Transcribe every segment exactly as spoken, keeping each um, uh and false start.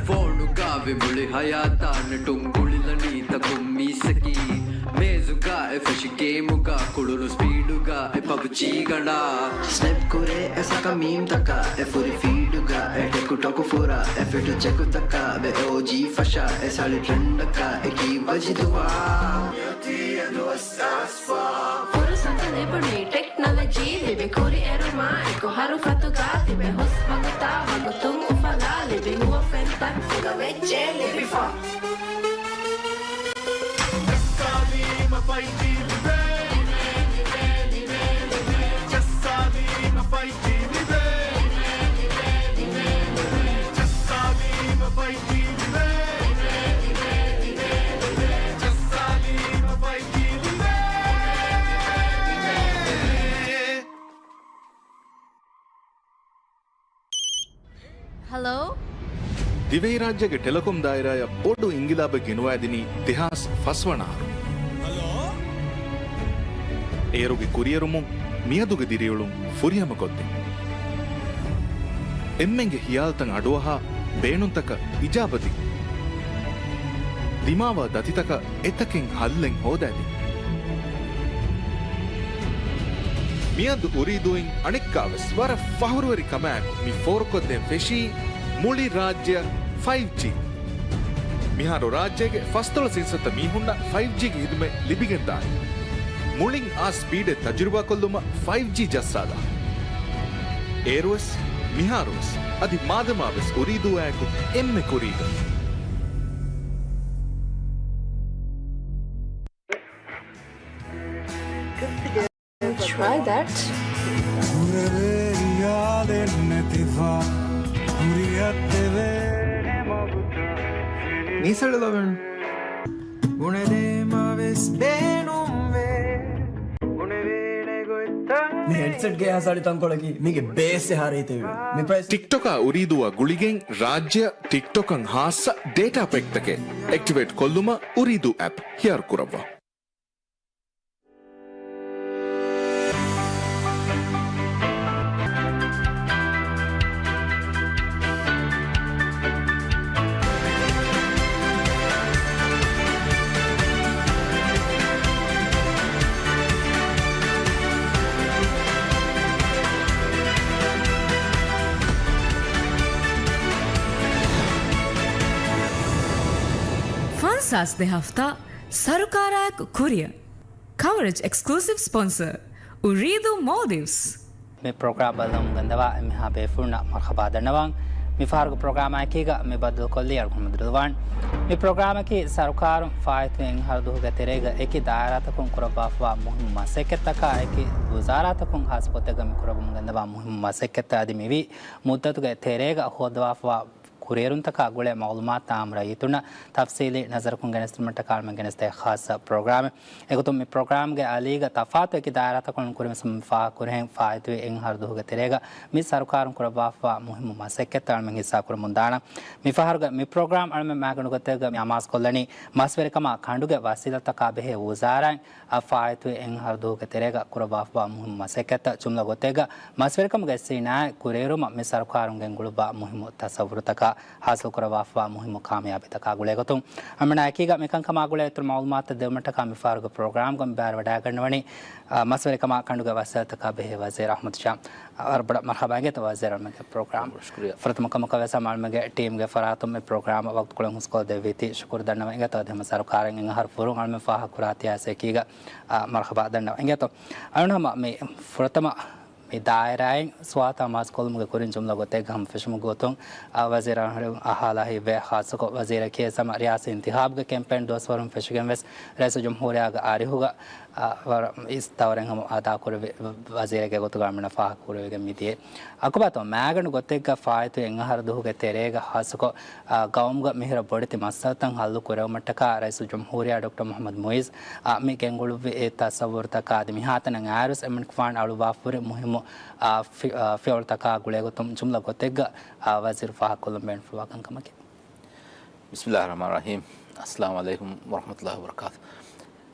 ފޯނުގަ ވި މުޅި ހަޔާތާ ނެޓުން ގުޅިލަނީ ތަކުން މީސްއަކީ. މޭޒުގަ އެ ފެށި ގޭމުގަ ކުޅުނު ސްޕީޑުގަ އެ ޕަބްޖީ ގަނޑާ. ސްނެޕް ކުރޭ އެ ސަކަ މީމްތަކާ، އެ ފުރި ފީޑުގަ އެ ޓެކުޓޮކު ފުރާ، އެ ފިޓު ޗެކުތަކާ ވެ އޯޖީ ފަށާ، އެ ސަޅި ޓްރެންޑަކާ އެކީ ވަޖިދުވާ. ފުރުސަތު ލިބުނީ ޓެކްނޮލޮޖީ ލިބި ކުރިއެރުމާ އެކު ހަރުފަތުގަ ތިބެ ހުސް ވަގުތާ ވަގުތުން އުފަލާ ލިބި ހުވަފެން ތައްކުގަ ވެއްޖެ ލިބިފަ. ޖައްސާލީމަ ފައިވް ޖީ ލިބޭ. ޖައްސާލީމަ ފައިވް ޖީ ލިބޭ. ޖައްސާލީމަ ފައިވް ޖީ ލިބޭ. ޖައްސާލީމަ ފައިވް ޖީ ލިބޭ. ހަލޯ؟ ދިވެހިރާއްޖޭގެ ޓެލެކޮމް ދާއިރާއަށް ބޮޑު އިންގިލާބެއް ގެނުވައިދިނީ ދެހާސް ފަސް ވަނަ އަހަރު. އޭރުގެ ކުރިއެރުމުން މިއަދުގެ ދިރިއުޅުން ފުރިހަމަކޮށްދިން. އެންމެންގެ ހިޔާލުތައް އަޑުއަހާ، ބޭނުންތަކަށް އިޖާބަދިން. ދިމާވާ ދަތިތަކަށް އެތަކެއް ހައްލެއް ހޯދައިދިން. މިއަދު އުރީދޫއިން އަނެއްކާވެސް ވަރަށް ފަހުރުވެރި ކަމާއެކު މި ފޯރުކޮށްދޭން ފެށީ މުޅި ރާއްޖެއަށް ފައިވް ޖީ. މިހާރު ރާއްޖޭގެ ފަސްދޮޅަސް އިންސައްތަ މީހުންނަށް ފައިވް ޖީގެ ހިދުމަތް ލިބިގެންދާނެ. މުޅިން އާ ސްޕީޑެއް ތަޖުރިބާކޮށްލުމަށް ފައިވް ޖީ ޖައްސާލާ. އޭރުވެސް، މިހާރުވެސް، އަދި މާދަމާވެސް އުރީދޫއާއެކު އެންމެ ކުރީގަ. Try that. މީސަޅު ލޮބެން. މި ހެޑްސެޓްގެ އެހާ ސަޅި ތަންކޮޅަކީ މީގެ ބޭސް އެހާ ރީތިވެ. މި ޕްރައިސް. ޓިކްޓޮކާ އުރީދޫއާ ގުޅިގެން ރާއްޖެއަށް ޓިކްޓޮކަށް ހާއްސަ ޑޭޓާ ޕެކްތަކެއް އެކްޓިވޭޓް ކޮށްލުމަށް އުރީދޫ އެޕް ހިޔާރު ކުރައްވާ. ފަންސާސް ދެ ހަފްތާ ސަރުކާރާއެކު ކުރިއަށް. ކަވަރޭޖް އެކްސްކްލޫސިވް ސްޕޮންސަރ، އުރީދޫ މޯލްޑިވްސް. މި ޕްރޮގްރާމް ބައްލަވަމުން ގެންދަވާ އެންމެހާ ބޭފުޅުންނަށް މަރުޙަބާ ދަންނަވަން. މި ފަހަރުގެ ޕްރޮގްރާމާ އެކީގަ މި ބައްދަލުކޮށްލީ އަޅުގަނޑު މުދުރުލުވާން. މި ޕްރޮގްރާމަކީ ސަރުކާރުން ފާއިތުވި އެއްއަހަރު ދުވަހުގެ ތެރޭގަ އެކި ދާއިރާތަކުން ކުރައްވާފައިވާ މުހިންމު މަސައްކަތްތަކާ އެކި ވުޒާރާތަކުން ހާއްސަގޮތެއްގަ މި ކުރައްވަމުން ގެންދަވާ މުހިންމު މަސައްކަތްތައް އަދި މިވީ މުއްދަތުގެ ތެރޭގަ ހޯދަވާފައިވާ ކުރިއެރުންތަކާ ގުޅޭ މައުލޫމާތު އާއްމު ރައްޔިތުންނަށް ތަފްސީލީ ނަޒަރަކުން ގެނެސްދިނުމަށްޓަކާ އަޅުމެން ގެނެސްދޭ ޚާއްޞަ ޕްރޮގްރާމެއް. އެގޮތުން މި ޕްރޮގްރާމްގެ އަލީގަ ތަފާތު އެކި ދާއިރާތަކުން ކުރިމަސް މި ފާހަގަކުރިހެން ފާއިތުވި އެއްއަހަރު ދުވަހުގެ ތެރޭގަ މި ސަރުކާރުން ކުރައްވާފައިވާ މުހިންމު މަސައްކަތްތައް އަޅުމެން ހިއްސާކުރަމުން ދާނަން. މި ފަހަރުގެ މި ޕްރޮގްރާމް އަޅުމެން މާގަނޑު ގޮތެއްގަ މި އަމާޒުކޮށްލަނީ މަސްވެރިކަމާ ކަނޑުގެ ވަސީލަތްތަކާ ބެހޭ ވުޒާރާއިން އަށް ފާއިތުވި އެއްއަހަރު ދުވަހުގެ ތެރޭގަ ކުރައްވާފައިވާ މުހިންމު މަސައްކަތްތައް ޖުމްލަ ގޮތެއްގަ މަސްވެރިކަމުގެ ސީނާއެއް ކުރިއެރުމަށް މި ސަރުކާރުން ގެންގުޅުއްވާ މުހިންމު ތަސައްވުރުތަކާ ހާސިލް ކުރައްވާފައިވާ މުހިންމު ކާމިޔާބީތަކާ ގުޅޭގޮތުން އަޅުމެންނާ އެކީގަ މިކަންކަމާ ގުޅޭ އިތުރު މައުލޫމާތުތައް ދެވުމަށްޓަކާ މި ފަހަރުގެ ޕްރޮގްރާމްގަ މި ބައިވެރިވަޑައިގަންނަވަނީ، އާ، މަސްވެރިކަމާ ކަނޑުގެ ވަސީލަތްތަކާ ބެހޭ ވަޒީރު އަޙްމަދު ޝާމް. އާ، ވަރަށް ބޮޑަށް މަރްޙަބާ އިނގޭތޯ ވަޒީރު އަޅުމެންގެ ޕްރޮގްރާމް. ޝުކުރިއްޔާ. ފުރަތަމަ ކަމަކަށް ވެސް އަޅުމެންގެ ޓީމްގެ ފަރާތުން މި ޕްރޮގްރާމަށް ވަގުތުކޮޅެއް ހުސްކޮށްދެއްވީތީ ޝުކުރު ދަންނަވަން އިނގޭތޯ. އަދި ހަމަ ސަރުކާރެއް އެއްއަހަރު ފުރުން އަޅުމެން ފާހަގަކުރާތީ އާސަ އެކީގަ، އާ، މަރްޙަބާ ދަންނަވަން އިނގޭތޯ. އަޅުން ހަމަ މި ފުރަތަމަ މި ދާއިރާއިން ސުވާތު އަމާޒުކޮށްލުމުގެ ކުރިން ޖުމްލަ ގޮތެއްގަ ހަމަ ފެށުމުގެ ގޮތުން، އާ، ވަޒީރު އަހާލާ ހިތްވޭ، ޚާއްޞަކޮށް ވަޒީރަކީ ވެސް ހަމަ ރިޔާސީ އިންތިޚާބުގެ ކެމްޕޭން ދުވަސްވަރުން ފެށިގެން ވެސް ރައީސުލްޖުމްހޫރިއްޔާގެ އަރިހުގަ، އާ، ވަރަށް އިސް ދައުރެއް ހަމަ އަދާކުރެއްވި ވަޒީރެއްގެ ގޮތުގަ އަޅުމެންނަށް ފާހަގަކުރެވިގެން މިދިޔަ. އަކުބާތޯ މާގަނޑު ގޮތެއްގަ ފާއިތުވި އެއްއަހަރު ދުވަހުގެ ތެރޭގަ ޚާއްޞަކޮށް، އާ، ގައުމުގަ މިހިރަ ބޮޑެތި މައްސަލަތައް ހައްލު ކުރެވުމަށްޓަކާ ރައީސުލްޖުމްހޫރިއްޔާ ޑޮކްޓަރ މުޙައްމަދު މުޢިއްޒު، އާ، މި ގެންގުޅުއްވި އެ ތަސައްވުރުތަކާ އަދި މިހާތަނަށް އައިރުވެސް އެމަނިކުފާނު އަޅުއްވާފަ ހުރި މުހިއްމު، އާ، ފި-، އާ، ފިޔަވަޅުތަކާ ގުޅޭގޮތުން ޖުމްލަ ގޮތެއްގަ، އާ، ވަޒީރު ފާހަގަކޮށްލަން ބޭނުންފުޅުވާ ކަންކަމަކީ. بسم الله الرحمن الرحيم. السلام عليكم ورحمة الله وبركاته.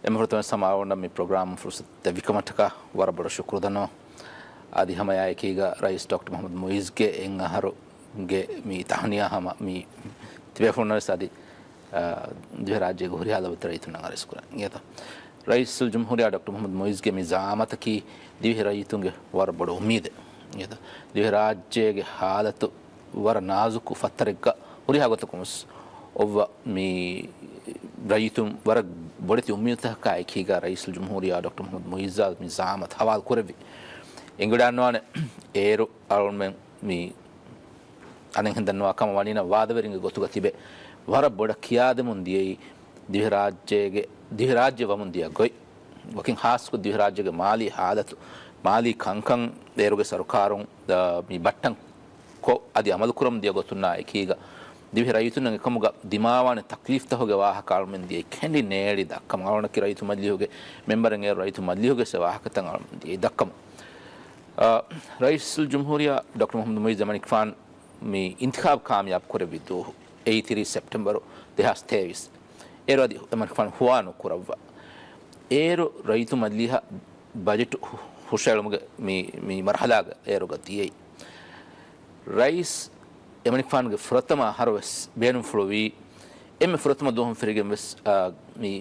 އެންމެ ފުރަތަމަ ވެސް ހަމަ އަޅުގަނޑަށް މި ޕްރޮގްރާމް ފުރުސަތު ދެއްވިކަމަށްޓަކާ ވަރަށް ބޮޑަށް ޝުކުރު ދަންނަވަން. އަދި ހަމަ އެއާއެކީގަ ރައީސް ޑޮކްޓަރ މުޙައްމަދު މުޢިއްޒުގެ އެއްއަހަރު ގެ މި ތަހުނިޔާ ހަމަ މި ތިބޭފުޅުންނަށް ވެސް އަދި، އާ، ދިވެހިރާއްޖޭގެ ހުރިހާ ލަވަތަ ރައްޔިތުންނަށް އަރިސްކުރަން. އިނގޭތޯ؟ ރައީސުލްޖުމްހޫރިއްޔާ ޑޮކްޓަރ މުޙައްމަދު މުޢިއްޒުގެ މި ޒަޢާމަތަކީ ދިވެހި ރައްޔިތުންގެ ވަރަށް ބޮޑު އުއްމީދެއް. އިނގޭތޯ؟ ދިވެހިރާއްޖޭގެ ހާލަތު ވަރަށް ނާޒުކު ފައްތަރެއްގަ ހުރިހާ ގޮތަކުން ވެސް އޮއްވަ މި ރައްޔިތުން ވަރަށް ބޮޑެތި އުއްމީދުތަކާ އެކީގަ ރައީސުލްޖުމްހޫރިއްޔާ ޑޮކްޓަރ މުޙައްމަދު މުޢިއްޒާ މި ޒަޢާމަތު ހަވާލު ކުރެއްވި. އެނގިވަޑައިގަންނަވާނެ އޭރު އަޅުގަނޑުމެން މި އަނެއްހެން ދަންނަވާ ކަމަށް ވަނީނަމަ ވާދަވެރިންގެ ގޮތުގަ ތިބެ ވަރަށް ބޮޑަށް ކިޔާދެމުން ދިޔައީ ދިވެހިރާއްޖޭގެ، ދިވެހިރާއްޖެ ވަމުން ދިޔަ ގޮތް. ވަކިން ހާއްސަކޮށް ދިވެހިރާއްޖޭގެ މާލީ ހާލަތު، މާލީ ކަންކަން އޭރުގެ ސަރުކާރުން، އާ، މި ބައްޓަން ކޮށް އަދި އަމަލުކުރަމުން ދިޔަ ގޮތުންނާ އެކީގަ، ދިވެހި ރައްޔިތުންނަށް އެކަމުގަ ދިމާވާނެ ތަކްލީފްތަހުގެ ވާހަކަ އަޅުމެން ދިޔައީ ކެނޑި ނޭޅި ދައްކަމުން. އަޅުގަނޑަކީ ރައްޔިތު މަޖިލީހުގެ މެމްބަރެއް އޭރު ރައްޔިތު މަޖިލީހުގެ ވެސް ވާހަކަތައް އަޅުމެން ދިޔައީ ދައްކަމުން. އާ، ރައީސުލްޖުމްހޫރިއްޔާ ޑޮކްޓަރ މުޙައްމަދު މުޢިއްޒު އެމަނިކުފާނު މި އިންތިޚާބު ކާމިޔާބު ކުރެއްވި ދުވަހު، އެއީ ތިރީސް ސެޕްޓެމްބަރު ދެހާސް ތޭވީސް. އޭރު އަދި އެމަނިކުފާނު ހުވާ ނުކުރައްވާ. އޭރު ރައްޔިތު މަޖިލީހަށް ބަޖެޓު ހުށައެޅުމުގެ މި، މި މަރުޙަލާގަ އޭރުގަ ދިޔައީ. ރައީސް އެމަނިކުފާނުގެ ފުރަތަމަ އަހަރު ވެސް ބޭނުންފުޅުވީ، އެންމެ ފުރަތަމަ ދުވަހުން ފެށިގެން ވެސް، އާ، މި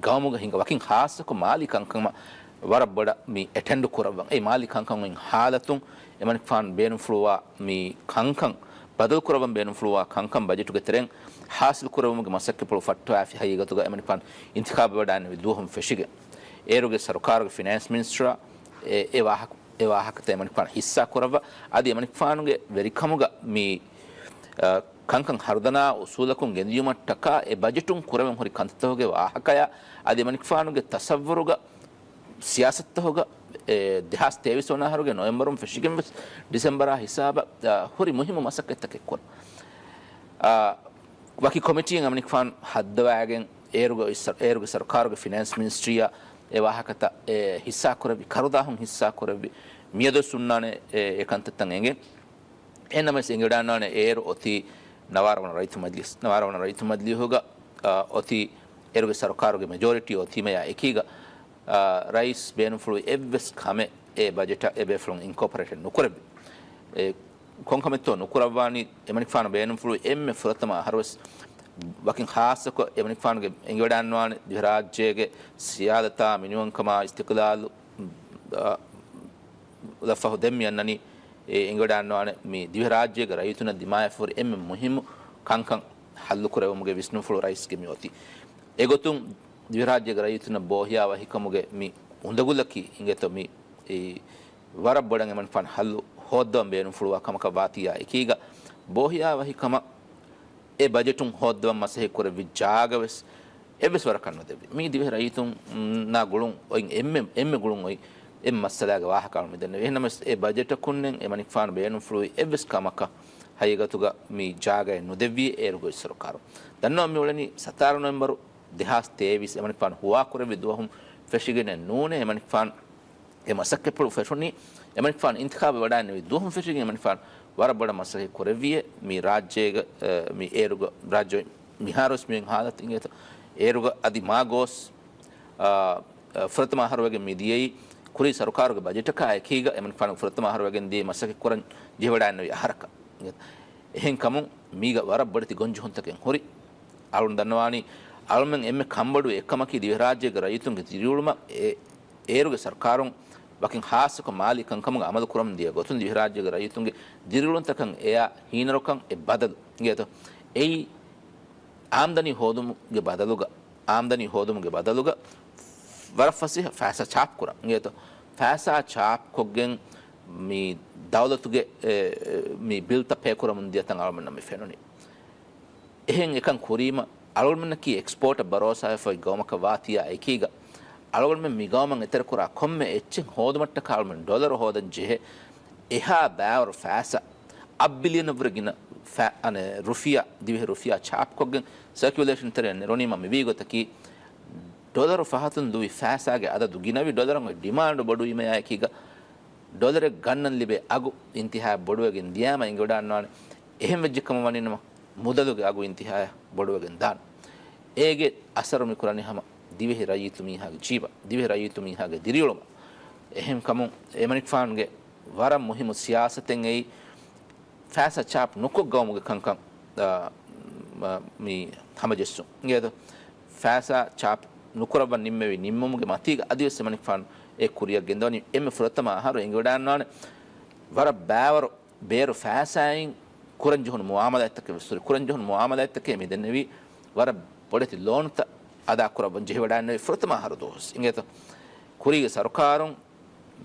ގައުމުގަ ހިނގާ ވަކިން ޚާއްޞަކޮށް މާލީ ކަންކަމަށް ވަރަށް ބޮޑަށް މި އެޓެންޑު ކުރައްވަން. އެ މާލީ ކަންކަމުގެ ހާލަތުން އެމަނިކުފާނު ބޭނުންފުޅުވާ މި ކަންކަން ބަދަލު ކުރައްވަން ބޭނުންފުޅުވާ ކަންކަން ބަޖެޓުގެ ތެރެއިން ހާސިލް ކުރެވުމުގެ މަސައްކަތްޕުޅު ފައްޓަވާފި ހަގީގަތުގަ އެމަނިކުފާނު އިންތިޚާބު ވެވަޑައިގެންނެވި ދުވަހުން ފެށިގެން. އޭރުގެ ސަރުކާރުގެ ފިނޭންސް މިނިސްޓަރާ އެ، އެ ވާހަކަ، އެ ވާހަކަތައް އެމަނިކުފާނު ހިއްސާ ކުރައްވާ، އަދި އެމަނިކުފާނުގެ ވެރިކަމުގަ މި، އަ، ކަންކަން ހަރުދަނާ އުސޫލަކުން ގެންދިޔުމަށްޓަކާ އެ ބަޖެޓުން ކުރެވެން ހުރި ކަންތައްތަކުގެ ވާހަކަޔާ، އަދި އެމަނިކުފާނުގެ ތަސައްވުރުގަ ސިޔާސަތުތަކުގަ، އެ، ދެހާސް ތޭވީސް ވަނަ އަހަރުގެ ނޮވެމްބަރުން ފެށިގެން ވެސް ޑިސެމްބަރާ ހިސާބަށް، އަ، ހުރި މުހިއްމު މަސައްކަތްތަކެއް ކުރަން. އަ، ވަކި ކޮމިޓީއެއް އެމަނިކުފާނު ހައްދަވައިގެން އޭރުގެ އޮތް ސަރ-، އޭރުގެ ސަރުކާރުގެ ފިނޭންސް މިނިސްޓްރީއަށް އެ ވާހަކަތައް އެ ހިއްސާ ކުރެއްވި، ކަރުދާހުން ހިއްސާ ކުރެއްވި، މިއަދުވެސް ހުންނާނެ އެ، އެ ކަންތައްތައް އެނގެން. އެހެންނަމަވެސް އެނގިވަޑައިގަންނާނެ އޭރު އޮތީ ނަވާރަ ވަނަ ރައްޔިތު މަޖިލީހު، ނަވާރަ ވަނަ ރައްޔިތު މަޖިލީހުގަ، އާ، އޮތީ އޭރުގެ ސަރުކާރުގެ މެޖޯރިޓީ އޮތީމަޔާ އެކީގަ، އާ، ރައީސް ބޭނުންފުޅުވި އެއްވެސް ކަމެއް އެ ބަޖެޓަށް އެ ބޭފުޅުން އިންކޯޕަރޭޓެޑް ނުކުރެއްވި. އެ ކޮންކަމެއްތޯ ނުކުރައްވާނީ، އެމަނިކުފާނު ބޭނުންފުޅުވި އެންމެ ފުރަތަމަ އަހަރުވެސް ވަކިން ޚާއްޞަކޮށް އެމަނިކުފާނުގެ އެނގިވަޑައިގަންނަވާނެ ދިވެހިރާއްޖޭގެ ސިޔާދަތާ، މިނިވަންކަމާ، އިސްތިޤްލާލު، އާ، ލަފަހު ދެން މި އަންނަނީ އެ އެނގިވަޑައިގަންނަވާނެ މި ދިވެހިރާއްޖޭގެ ރައްޔިތުންނަށް ދިމާވެފަ ހުރި އެންމެ މުހިއްމު ކަންކަން ހައްލުކުރެވުމުގެ ވިސްނުންފުޅު ރައީސްގެ މި އޮތީ. އެގޮތުން ދިވެހިރާއްޖޭގެ ރައްޔިތުންނަށް ބޯހިޔާވަހިކަމުގެ މި އުނދަގުލަކީ އިނގޭތޯ މި އެ ވަރަށް ބޮޑަށް އެމަނިކުފާނު ހައްލު ހޯއްދަވަން ބޭނުންފުޅުވާ ކަމަކަށް ވާތީއާ އެކީގަ، ބޯހިޔާވަހިކަމަށް އެ ބަޖެޓުން ހޯއްދަވަން މަސައްކަތް ކުރެއްވި ޖާގަވެސް އެއްވެސް ވަރަކަށް ނުދެއްވި. މީ ދިވެހި ރައްޔިތުންނާ ގުޅުން އޮތް އެންމެ، އެންމެ ގުޅުން އޮތް އެއް މައްސަލާގެ ވާހަކަ އަޅު މިދެންނެވި. އެހެންނަމަވެސް އެ ބަޖެޓަކުންނެއް އެމަނިކުފާނު ބޭނުންފުޅުވި އެއްވެސް ކަމަކަށް ހަގީގަތުގަ މި ޖާގައެއް ނުދެއްވި އޭރުގެ ސަރުކާރު. ދަންނަވަން މިއުޅެނީ ސަތާރަ ނޮވެމްބަރު ދެހާސް ތޭވީސް އެމަނިކުފާނު ހުވާކުރެއްވި ދުވަހުން ފެށިގެނެއް ނޫނޭ. އެމަނިކުފާނު އެ މަސައްކަތްޕުޅު ފެށުނީ އެމަނިކުފާނު އިންތިޚާބެއް ވަޑައިންނެވި ދުވަހުން ފެށިގެން އެމަނިކުފާނު ވަރަށް ބޮޑަށް މަސައްކަތް ކުރެއްވިއޭ. މި ރާއްޖޭގަ، އަ، މި އޭރުގަ ރާއްޖެ މިހާރުވެސް މިއޮތް ހާލަތު އިނގޭތޯ. އޭރުގަ އަދި މާ ގޯސް، އަ، އަ، ފުރަތަމަ އަހަރުވެގެން މި ދިޔައީ ކުރީ ސަރުކާރުގެ ބަޖެޓަކާ އެކީގަ އެމަނިކުފާނު ފުރަތަމަ އަހަރުވެގެން ދިޔައީ މަސައްކަތް ކުރަން ޖެހިވަޑައިންނެވި އަހަރަކަށް. އެހެންކަމުން މީގަ ވަރަށް ބޮޑެތި ގޮންޖެހުންތަކެއް ހުރި. އަޅުން ދަންނަވާނީ އަޅުމެން އެންމެ ކަންބޮޑުވި އެއްކަމަކީ ދިވެހިރާއްޖޭގެ ރައްޔިތުންގެ ދިރިއުޅުމަށް އެ އޭރުގެ ސަރުކާރުން ވަކިން ޚާއްޞަކޮށް މާލީ ކަންކަމުގަ އަމަލު ކުރަމުން ދިޔަ ގޮތުން ދިވެހިރާއްޖޭގެ ރައްޔިތުންގެ ދިރިއުޅުންތަކަށް އެޔާ ހީނަރުކަން އެ ބަދަލު އިނގޭތޯ. އެއީ އާމްދަނީ ހޯދުމުގެ ބަދަލުގަ، އާމްދަނީ ހޯދުމުގެ ބަދަލުގަ ވަރަށް ފަސޭހަ ފައިސާ ޗާޕް ކުރަން އިނގޭތޯ. ފައިސާ ޗާޕް ކޮށްގެން މި ދައުލަތުގެ، އެ، މި ބިލްތައް ޕޭ ކުރަމުން ދިޔަ ތަން އަޅުމެންނަށް މި ފެނުނީ. އެހެން އެކަން ކުރީމަ، އަޅުގަނޑުމެންނަކީ އެކްސްޕޯޓަށް ބަރޯސާވެފަ އޮތް ގައުމަކަށް ވާތީއާ އެކީގަ، އަޅުގަނޑުމެން މި ގައުމަށް އެތެރެކުރާ ކޮންމެ އެއްޗެއް ހޯދުމަށްޓަކާ އަޅުގަނޑުމެން ޑޮލަރު ހޯދަން ޖެހޭ. އެހާ ބައިވަރު ފައިސާ، އަށް ބިލިއަނަށްވުރެ ގިނަ ފަ-، އަނެއް، ރުފިޔާ، ދިވެހި ރުފިޔާ ޗާޕްކޮށްގެން ސަރކިއުލޭޝަން ތެރެއަށް ނެރުނީމަ މިވީ ގޮތަކީ، ޑޮލަރު ފަހަތުން ލުވި ފައިސާގެ އަދަދު ގިނަވި، ޑޮލަރުން އޮތް ޑިމާންޑު ބޮޑުވީމަޔާ އެކީގަ، ޑޮލަރެއް ގަންނަން ލިބޭ އަގު އިންތިހާއަށް ބޮޑުވެގެން ދިޔާމަ އެނގިވަޑައިގަންނަވާނެ. އެހެން ވެއްޖެ ކަމަށް ވަނީނަމަ، މުދަލުގެ އަގު އިންތިހާއަށް ބޮޑުވެގެން ދާނެ. އޭގެ އަސަރު މި ކުރަނީ ހަމަ ދިވެހި ރައްޔިތު މީހާގެ ޖީބަށް، ދިވެހި ރައްޔިތު މީހާގެ ދިރިއުޅުމަށް. އެހެންކަމުން އެމަނިކުފާނުގެ ވަރަށް މުހިއްމު ސިޔާސަތެއް އެއީ، ފައިސާ ޗާޕް ނުކޮށް ގައުމުގެ ކަންކަން، އާ، މަ-، މި ހަމަޖެއްސުން. އިނގޭތޯ؟ ފައިސާ ޗާޕް ނުކުރައްވަން ނިންމެވި ނިންމުމުގެ މަތީގަ އަދިވެސް އެމަނިކުފާނު އެ ކުރިއަށް ގެންދަވަނީ. އެންމެ ފުރަތަމަ އަހަރު އެނގިވަޑައިގަންނާނެ ވަރަށް ބައިވަރު ބޭރު ފައިސާއިން ކުރަންޖެހުނު މުއާމަލާތްތަކެއް ވެސް ހުރި. ކުރަންޖެހުނު މުއާމަލާތްތަކެއް މި ދެންނެވީ ވަރަށް ބޮޑެތި ލޯނުތައް އަދާކުރައްވަން ޖެހިވަޑައިގަންނެވި ފުރަތަމަ އަހަރު ދުވަހު ވެސް. އިނގޭތޯ؟ ކުރީގެ ސަރުކާރުން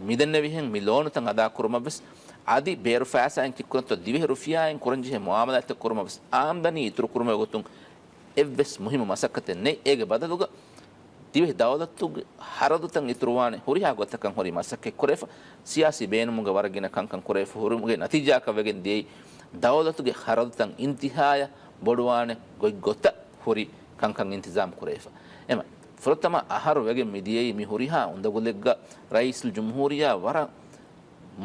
މިދެންނެވިހެން މި ލޯނުތައް އަދާކުރުމަށްވެސް، އަދި ބޭރު ފައިސާއިން ކިއްކުނަތޮ ދިވެހި ރުފިޔާއިން ކުރަންޖެހޭ މުއާމަލާތްތައް ކުރުމަށްވެސް އާމްދަނީ އިތުރުކުރުމުގެ ގޮތުން އެއްވެސް މުހިއްމު މަސައްކަތެއް ނެތް. އޭގެ ބަދަލުގަ ދިވެހި ދައުލަތުގެ ހަރަދުތައް އިތުރުވާނެ ހުރިހާ ގޮތަކަށް ހުރި މަސައްކަތް ކުރެފަ، ސިޔާސީ ބޭނުމުގެ ވަރަށް ގިނަ ކަންކަން ކުރެފަ ހުރުމުގެ ނަތީޖާއަކަށް ވެގެން ދިޔައީ ދައުލަތުގެ ހަރަދުތައް އިންތިހާޔަށް ބޮޑުވާނެ ގޮތްގޮތަށް ހުރި ކަންކަން އިންތިޒާމް ކުރެފަ. އެމަ ފުރަތަމަ އަހަރު ވެގެން މިދިޔައީ މި ހުރިހާ އުނދަގުލެއްގަ ރައީސުލްޖުމްހޫރިއްޔާ ވަރަށް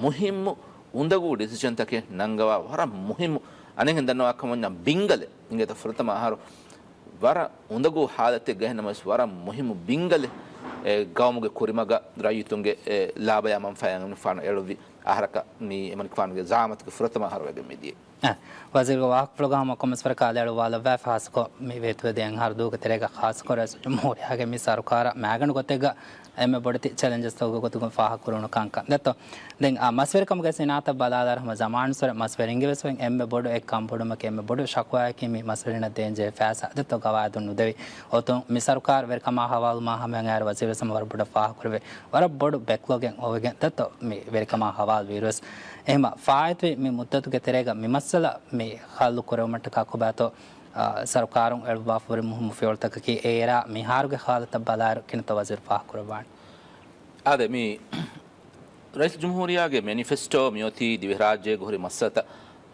މުހިއްމު އުނދަގޫ ޑިސިޝަންތަކެއް ނަންގަވާ ވަރަށް މުހިއްމު، އަނެއްހެން ދަންނަވާ ކަމަށް ބިންގަލެއް އިނގޭތަ ފުރަތަމަ އަހަރު ވަރަށް އުނދަގޫ ހާލަތެއްގަ އެހެންނަމަވެސް ވަރަށް މުހިއްމު ބިންގަލެއް އެ ގައުމުގެ ކުރިމަގަށް ރައްޔިތުންގެ އެ ލާބަޔާ މަންފާޔަށް އެމަނިކުފާނު އެޅުއްވި އަހަރަކަށް މީ އެމަނިކުފާނުގެ ޒައާމަތުގެ ފުރަތަމަ އަހަރު ވެގެން މިދިޔަ. އަ، ވަޒީރުގެ ވާހަކަފުޅުގަ ހަމަ ކޮންމެސް ވަރަކަށް އަލިއަޅުވާލައްވާ ފާސްކޮށް މި ވޭތުވެދިޔަ އަހަރު ދުވަހުގެ ތެރޭގަ ޚާއްޞަކޮށް ރައީސުލްޖުމްހޫރިއްޔާގެ މި ސަރުކާރަށް މައިގަނޑު ގޮތެއްގަ އެންމެ ބޮޑެތި ޗެލެންޖަސްތަކުގެ ގޮތުގަ ފާހަގަކުރެވުނު ކަންކަން ދެއްތޯ. ދެން އާ މަސްވެރިކަމުގެ ސިނާއަތަށް ބަލާލާއިރު ހަމަ ޒަމާނުއްސުރެ މަސްވެރިންގެ ވެސް އޮތް އެންމެ ބޮޑު އެއް ކަންބޮޑުވުމަކީ އެންމެ ބޮޑު ޝަކުވާއަކީ މި މަސްވެރިންނަށް ދޭންޖެހޭ ފައިސާ ދެއްތޯ ގަވާއިދުން ނުދެވި. އޮތުން މި ސަރުކާރު ވެރިކަމާ ހަވާލުވުމާ ހަމައަށް އައިރު ވަޒީރުވެސް ހަމަ ވަރަށް ބޮޑަށް ފާހަގަކުރެއްވި. ވަރަށް ބޮޑު ބެކްލޮގެއް އޮވެގެން ދެއްތޯ މި ވެރިކަމާ ހަވާލުވިއިރުވެސް. އެހެމަ ފާއިތުވި މި މުއްދަތުގެ ތެރޭގަ މި މައްސަލަ މި ހައްލު ކުރެވުމަށްޓަކާ ކޮބާތޯ، އާ، ސަރުކާރުން އެޅުއްވާފަ ހުރި މުހިއްމު ފިޔަވަޅުތަކަކީ އޭރާ މިހާރުގެ ހާލަތަށް ބަލާއިރު ކިނަތޯ ވަޒީރު ފާހަގަކުރައްވާނެ؟ އާދެ، މި ރައީސް ޖުމްހޫރިއްޔާގެ މެނިފެސްޓޯ މިއޮތީ ދިވެހިރާއްޖޭގަ ހުރި މައްސަލަތައް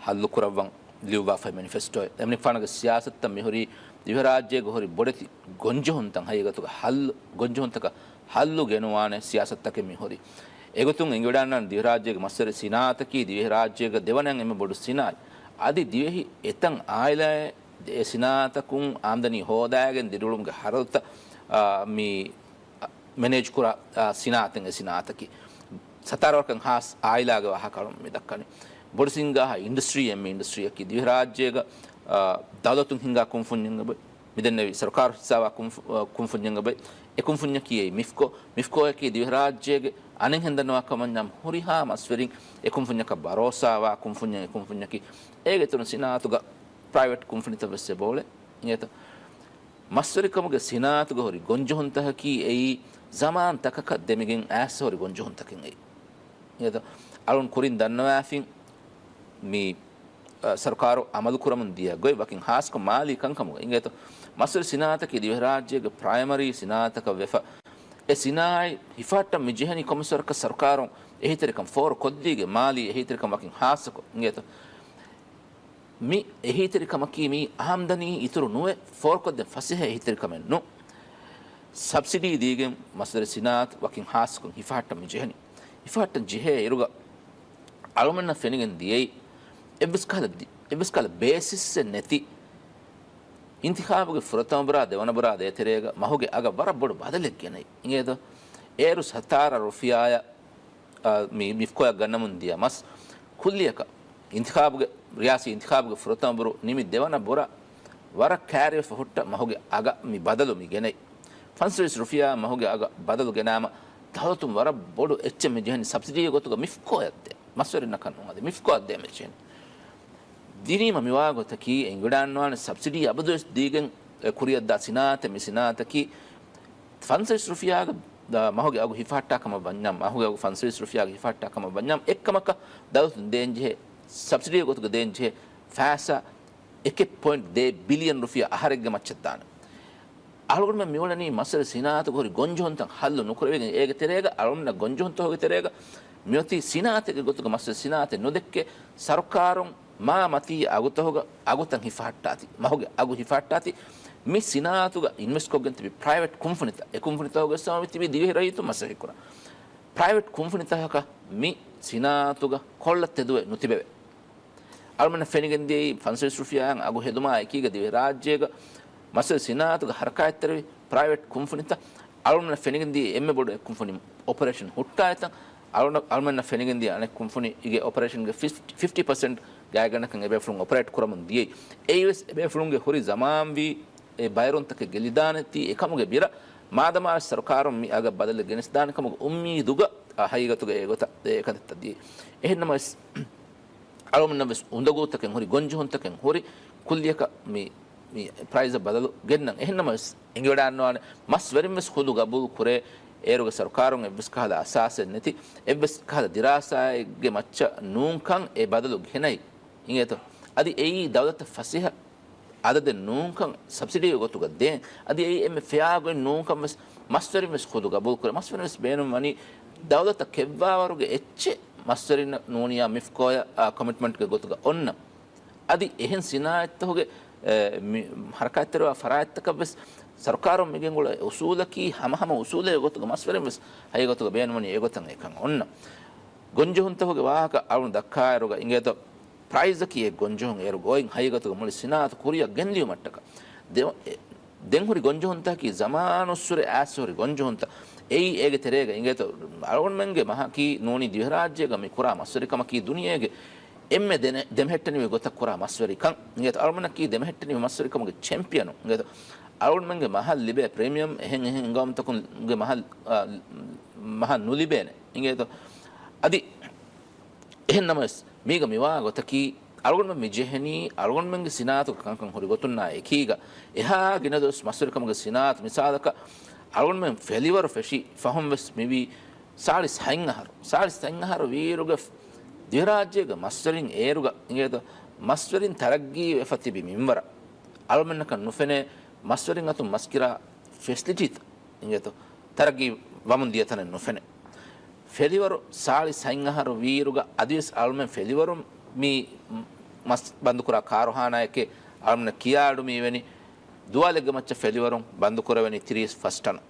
ހައްލު ކުރައްވަން ލިޔުއްވާފައި މެނިފެސްޓޯއެއް. އެމަނިކުފާނުގެ ސިޔާސަތުތައް މިހުރީ ދިވެހިރާއްޖޭގަ ހުރި ބޮޑެތި ގޮންޖެހުންތައް ހަގީގަތުގަ ހައްލު، ގޮންޖެހުންތަކަށް ހައްލު ގެނުވާނެ ސިޔާސަތުތަކެއް މިހުރީ. އެގޮތުން އެނގިވަޑައިގަންނަވާނެ ދިވެހިރާއްޖޭގެ މަސްވެރި ސިނާއަތަކީ ދިވެހިރާއްޖޭގަ ދެވަނައިން އެންމެ ބޮޑު ސިނާއަތް. އަދި ދިވެހި އެތައް އާއިލާއެއް އެ ސިނާއަތަކުން އާމްދަނީ ހޯދާގެން ދިރިއުޅުމުގެ ހަރަދުތައް، އާ، މި މެނޭޖް ކުރާ، އާ، ސިނާއަތެއް އެ ސިނާއަތަކީ. ސަތާރަ ވަރަކަށް ހާސް އާއިލާގެ ވާހަކަ އަޅުން މި ދައްކަނީ. ބޮޑުސިންގާހާ އިންޑަސްޓްރީއަކީ ދިވެހިރާއްޖޭގަ، އާ، ދައުލަތުން ހިންގާ ކުންފުންޏެއް އެބައޮތް. މިދެންނެވި ސަރުކާރު ހިއްސާވާ ކުންފު-، އާ، ކުންފުންޏެއް އެބައޮތް. އެ ކުންފުންޏަކީ އެއީ މިފްކޯ. މިފްކޯއަކީ ދިވެހިރާއްޖޭގެ އަނެއްހެން ދަންނަވާ ކަމަށް ހުރިހާ މަސްވެރިން އެ ކުންފުންޏަކަށް ބަރޯސާވާ ކުންފުންޏެއް، އެ ކުންފުންޏަކީ. އޭގެ އިތުރުން ސިނާއަތުގަ ޕްރައިވެޓް ކުންފުނިތައް ވެސް އެބައުޅޭ. އިނގޭތަ؟ މަސްވެރިކަމުގެ ސިނާއަތުގަ ހުރި ގޮންޖެހުންތަކަކީ އެއީ ޒަމާންތަކަކަށް ދެމިގެން އައިސް ހުރި ގޮންޖެހުންތަކެއް އެއީ. އިނގޭތަ؟ އަޅުން ކުރިން ދަންނަވާފިން މި، އަ، ސަރުކާރު އަމަލު ކުރަމުން ދިޔަ ގޮތް ވަކިން ހާސްކޮށް މާލީ ކަންކަމުގަ. އިނގޭތަ؟ މަސްވެރި ސިނާއަތަކީ ދިވެހިރާއްޖޭގެ ޕްރައިމަރީ ސިނާއަތަކަށް ވެފަ. އެ ސިނާއަތް ހިފަހައްޓަން މި ޖެހެނީ ކޮންމެސް ވަރަކަށް ސަރުކާރުން އެހީތެރިކަން ފޯރުކޮށްދީގެން މާލީ އެހީތެރިކަން ވަކިން ހާއްސަކޮށް. އިނގޭތަ؟ މި އެހީތެރިކަމަކީ މި އާމްދަނީ އިތުރު ނުވެ، ފޯރުކޮށްދޭން ފަސޭހަ އެހީތެރިކަމެއް ނޫން. ސަބްސިޑީ ދީގެން މަސްވެރި ސިނާއަތު ވަކިން ހާއްސަކޮށް ހިފަހައްޓަން މި ޖެހެނީ. ހިފަހައްޓަން ޖެހޭ އިރުގަ އަޅުމެންނަށް ފެނިގެން ދިޔައީ އެއްވެސް ކަހަލަ ދި-، އެއްވެސް ކަހަލަ ބޭސިސްއެއް ނެތި އިންތިޚާބުގެ ފުރަތަމަ ބުރާ، ދެވަނަ ބުރާ، ދޭތެރޭގަ މަހުގެ އަގަށް ވަރަށް ބޮޑު ބަދަލެއް ގެނައި. އިނގޭތޯ؟ އޭރު ސަތާރަ ރުފިޔާއަށް އާ، މި މިފްކޯއަށް ގަންނަމުން ދިޔަ މަސް ކުއްލިއަކަށް އިންތިޚާބުގެ، ރިޔާސީ އިންތިޚާބުގެ ފުރަތަމަ ބުރު ނިމި ދެވަނަ ބުރަށް ވަރަށް ކައިރިވެފަ ހުއްޓަ މަހުގެ އަގަށް މި ބަދަލު މި ގެނައި. ފަންސަވީސް ރުފިޔާ މަހުގެ އަގަށް ބަދަލު ގެނާމަ ދައުލަތުން ވަރަށް ބޮޑު އެއްޗެއް މި ޖެހެނީ ސަބްސިޑީގެ ގޮތުގަ މިފްކޯއަށް ދޭ. މަސްވެރިންނަކަށް ނޫން އަދި މިފްކޯއަށް ދޭ މި ޖެހެނީ. ދިނީމަ މިވާ ގޮތަކީ އެނގިވަޑައިގަންނަވާނެ ސަބްސިޑީ އަބަދުވެސް ދީގެން އެ ކުރިއަށްދާ ސިނާއަތެއް މި ސިނާއަތަކީ ފަންސަވީސް ރުފިޔާގެ، އާ، މަހުގެ އަގު ހިފަހައްޓާ ކަމަށް ވަންޏާ، މަހުގެ އަގު ފަންސަވީސް ރުފިޔާގެ ހިފަހައްޓާ ކަމަށް ވަންޏާ، އެއްކަމަކަށް ދައުލަތުން ދޭންޖެހޭ، ސަބްސިޑީގެ ގޮތުގަ ދޭންޖެހޭ ފައިސާ އެކެއް ޕޮއިންޓް ދޭއް ބިލިއަން ރުފިޔާ އަހަރެއްގެ މައްޗަށް ދާނެ. އަޅުގަނޑުމެން މިއުޅެނީ މަސްވެރި ސިނާއަތުގަ ހުރި ގޮންޖެހުންތައް ހައްލު ނުކުރެވިގެން، އޭގެ ތެރޭގަ އަޅުގަނޑުމެންނަށް ގޮންޖެހުންތަކުގެ ތެރޭގަ މިއޮތީ ސިނާއަތެއްގެ ގޮތުގަ މަސްވެރި ސިނާއަތެއް ނުދެއްކޭ، ސަރުކާރުން މާ މަތީ އަގުތަކުގަ އަގުތައް ހިފަހައްޓާތި، މަހުގެ އަގު ހިފަހައްޓާތި، މި ސިނާއަތުގަ އިންވެސްޓްކޮށްގެން ތިބި ޕްރައިވެޓް ކުންފުނިތައް، އެ ކުންފުނިތަކުގެ ސަމާވި ތިބި ދިވެހި ރައްޔިތުން މަސައްކަތް ކުރާ ޕްރައިވެޓް ކުންފުނިތަކަކަށް މި ސިނާއަތުގަ ކޮށްލަ ތެދުވެ ނުތިބެވެ. އަޅުމެންނަށް ފެނިގެން ދިޔައީ ފަންސަވީސް ރުފިޔާއަށް އަގު ހެދުމާ އެކީގަ ދިވެހިރާއްޖޭގަ މަސްވެރި ސިނާއަތުގަ ހަރަކާތްތެރިވި ޕްރައިވެޓް ކުންފުނިތައް. އަޅުމެންނަށް ފެނިގެން ދިޔައީ އެންމެ ބޮޑު އެއް ކުންފުނި އޮޕަރޭޝަން ހުއްޓާ އެތަން. އަޅު-، އަޅުމެންނަށް ފެނިގެން ދިޔަ އަނެއް ކުންފުނީގެ އޮޕަރޭޝަންގެ ފިފްޓީ، ފިފްޓީ ޕަސެންޓް ގާތްގަނޑަކަށް އެބޭފުޅުން އޮޕަރޭޓް ކުރަމުން ދިޔައީ. އެއީވެސް އެބޭފުޅުންގެ ހުރި ޒަމާންވީ އެ ބައިރުންތަކެއް ގެއްލިދާނެތީ އެކަމުގެ ބިރަށް މާދަމާވެސް ސަރުކާރުން މި އަގަށް ބަދަލެއް ގެނެސްދާނެ ކަމުގެ އުއްމީދުގަ ހަގީގަތުގަ އެގޮތަށް އެކަންތައް ދިޔައީ. އެހެންނަމަވެސް އަޅުގަނޑަށްވެސް އުނދަގޫތަކެއް ހުރި، ގޮންޖެހުންތަކެއް ހުރި، ކުއްލިއަކަށް މި، މި ޕްރައިޒަށް ބަދަލު ގެންނަން. އެހެންނަމަވެސް އެނގިވަޑައިގަންނަވާނެ، މަސްވެރިންވެސް ޚުދު ގަބޫލު ކުރޭ، އޭރުގެ ސަރުކާރުން އެއްވެސް ކަހަލަ އަސާސެއް ނެތި، އެއްވެސް ކަހަލަ ދިރާސާއެއްގެ މައްޗަށް ނޫންކަން އެ ބަދަލު ގެނައީ. އިނގޭތޯ؟ އަދި އެއީ ދައުލަތަށް ފަސޭހަ އަދަދެއް ނޫންކަން ސަބްސިޑީގެ ގޮތުގަ ދޭން. އަދި އެއީ އެންމެ ފެއާ ގޮތް ނޫންކަން ވެސް މަސްވެރިން ވެސް ޚުދު ގަބޫލު ކުރޭ. މަސްވެރިން ވެސް ބޭނުން ވަނީ ދައުލަތަށް ކެއްވާވަރުގެ އެއްޗެއް މަސްވެރިންނަށް ނޫނިޔާ މިފްކޯއަށް، އާ، ކޮމިޓްމަންޓްގެ ގޮތުގަ އޮންނަ. އަދި އެހެން ސިނާއަތްތަކުގެ، އެ، މި ހަރަކާތްތެރިވާ ފަރާތްތަކަށް ވެސް ސަރުކާރުން މިގެންގުޅޭ އުސޫލަކީ ހަމަހަމަ އުސޫލެއް ގޮތުގަ މަސްވެރިން ވެސް ހަގީގަތުގަ ބޭނުންވަނީ އެގޮތަށް އެކަން އޮންނަ. ގޮންޖެހުންތަކުގެ ވާހަކަ އަޅުން ދައްކާއިރުގަ އިނގޭތޯ، ޕްރައިޒަކީ އެ ގޮންޖެހުން އޭރު ގޯއިން ހަގީގަތުގަ މުޅި ސިނާއަތު ކުރިއަށް ގެންދިޔުމަށްޓަކާ. ދެ-، އެ-، ދެން ހުރި ގޮންޖެހުންތަކީ ޒަމާނުއްސުރެ އައިސް ހުރި ގޮންޖެހުންތައް. އެއީ އޭގެ ތެރޭގަ އިނގޭތޯ، އަޅުގަނޑުމެންގެ މަހަކީ ނޫނީ ދިވެހިރާއްޖޭގަ މި ކުރާ މަސްވެރިކަމަކީ ދުނިޔޭގެ އެންމެ ދެނެ-، ދެމެހެއްޓެނިވި ގޮތަށް ކުރާ މަސްވެރިކަން. އިނގޭތޯ، އަޅުގަނޑަކީ ދެމެހެއްޓެނިވި މަސްވެރިކަމުގެ ޗެމްޕިއަނު. އިނގޭތޯ، އަޅުގަނޑުމެންގެ މަހަށް ލިބޭ ޕްރީމިއަމް އެހެން އެހެން ހިނގައުމުތަކުންގެ މަހަށް، އާ، މަހަށް ނުލިބޭނެ. އިނގޭތޯ، އަދި އެހެން ނަމަވެސް، މީގަ މިވާ ގޮތަކީ، އަޅުގަނޑުމެން މި ޖެހެނީ، އަޅުގަނޑުމެންގެ ސިނާއަތުގެ ކަންކަން ހުރި ގޮތުންނާ އެކީގަ، އެހާ ގިނަ ދުވަސް މަސްވެރިކަމުގެ ސިނާއަތު މިސާލަކަށް، އަޅުގަނޑުމެން ފެލިވަރު ފެށި ފަހުން ވެސް މިވީ ސާޅީސް ހަތް އަހަރު. ސާޅީސް ހަތް އަހަރު ވީއިރުގަ ދިވެހިރާއްޖޭގެ މަސްވެރިން އޭރުގަ އިނގޭތޯ، މަސްވެރިން ތަރައްގީ ވެފަ ތިބި މިންވަރަށް އަޅުމެންނަކަށް ނުފެނޭ މަސްވެރިން އަތުން މަސް ކިރާ ފެސިލިޓީތައް އިނގޭތޯ، ތަރައްގީ ވަމުން ދިޔަ ތަނެއް ނުފެނޭ. ފެލިވަރު ސާޅީސް ހަތް އަހަރު ވީއިރުގަ އަދިވެސް އަޅުމެން ފެލިވަރުން މި މަސް ބަންދުކުރާ ކާރުހާނާއެކޭ އަޅުމެންނަށް ކިޔާއަޑު މިވެނި ދުވާލެއްގެ މައްޗަށް ފެލިވަރުން ބަންދުކުރެވެނީ ތިރީސް ފަސް ޓަނު.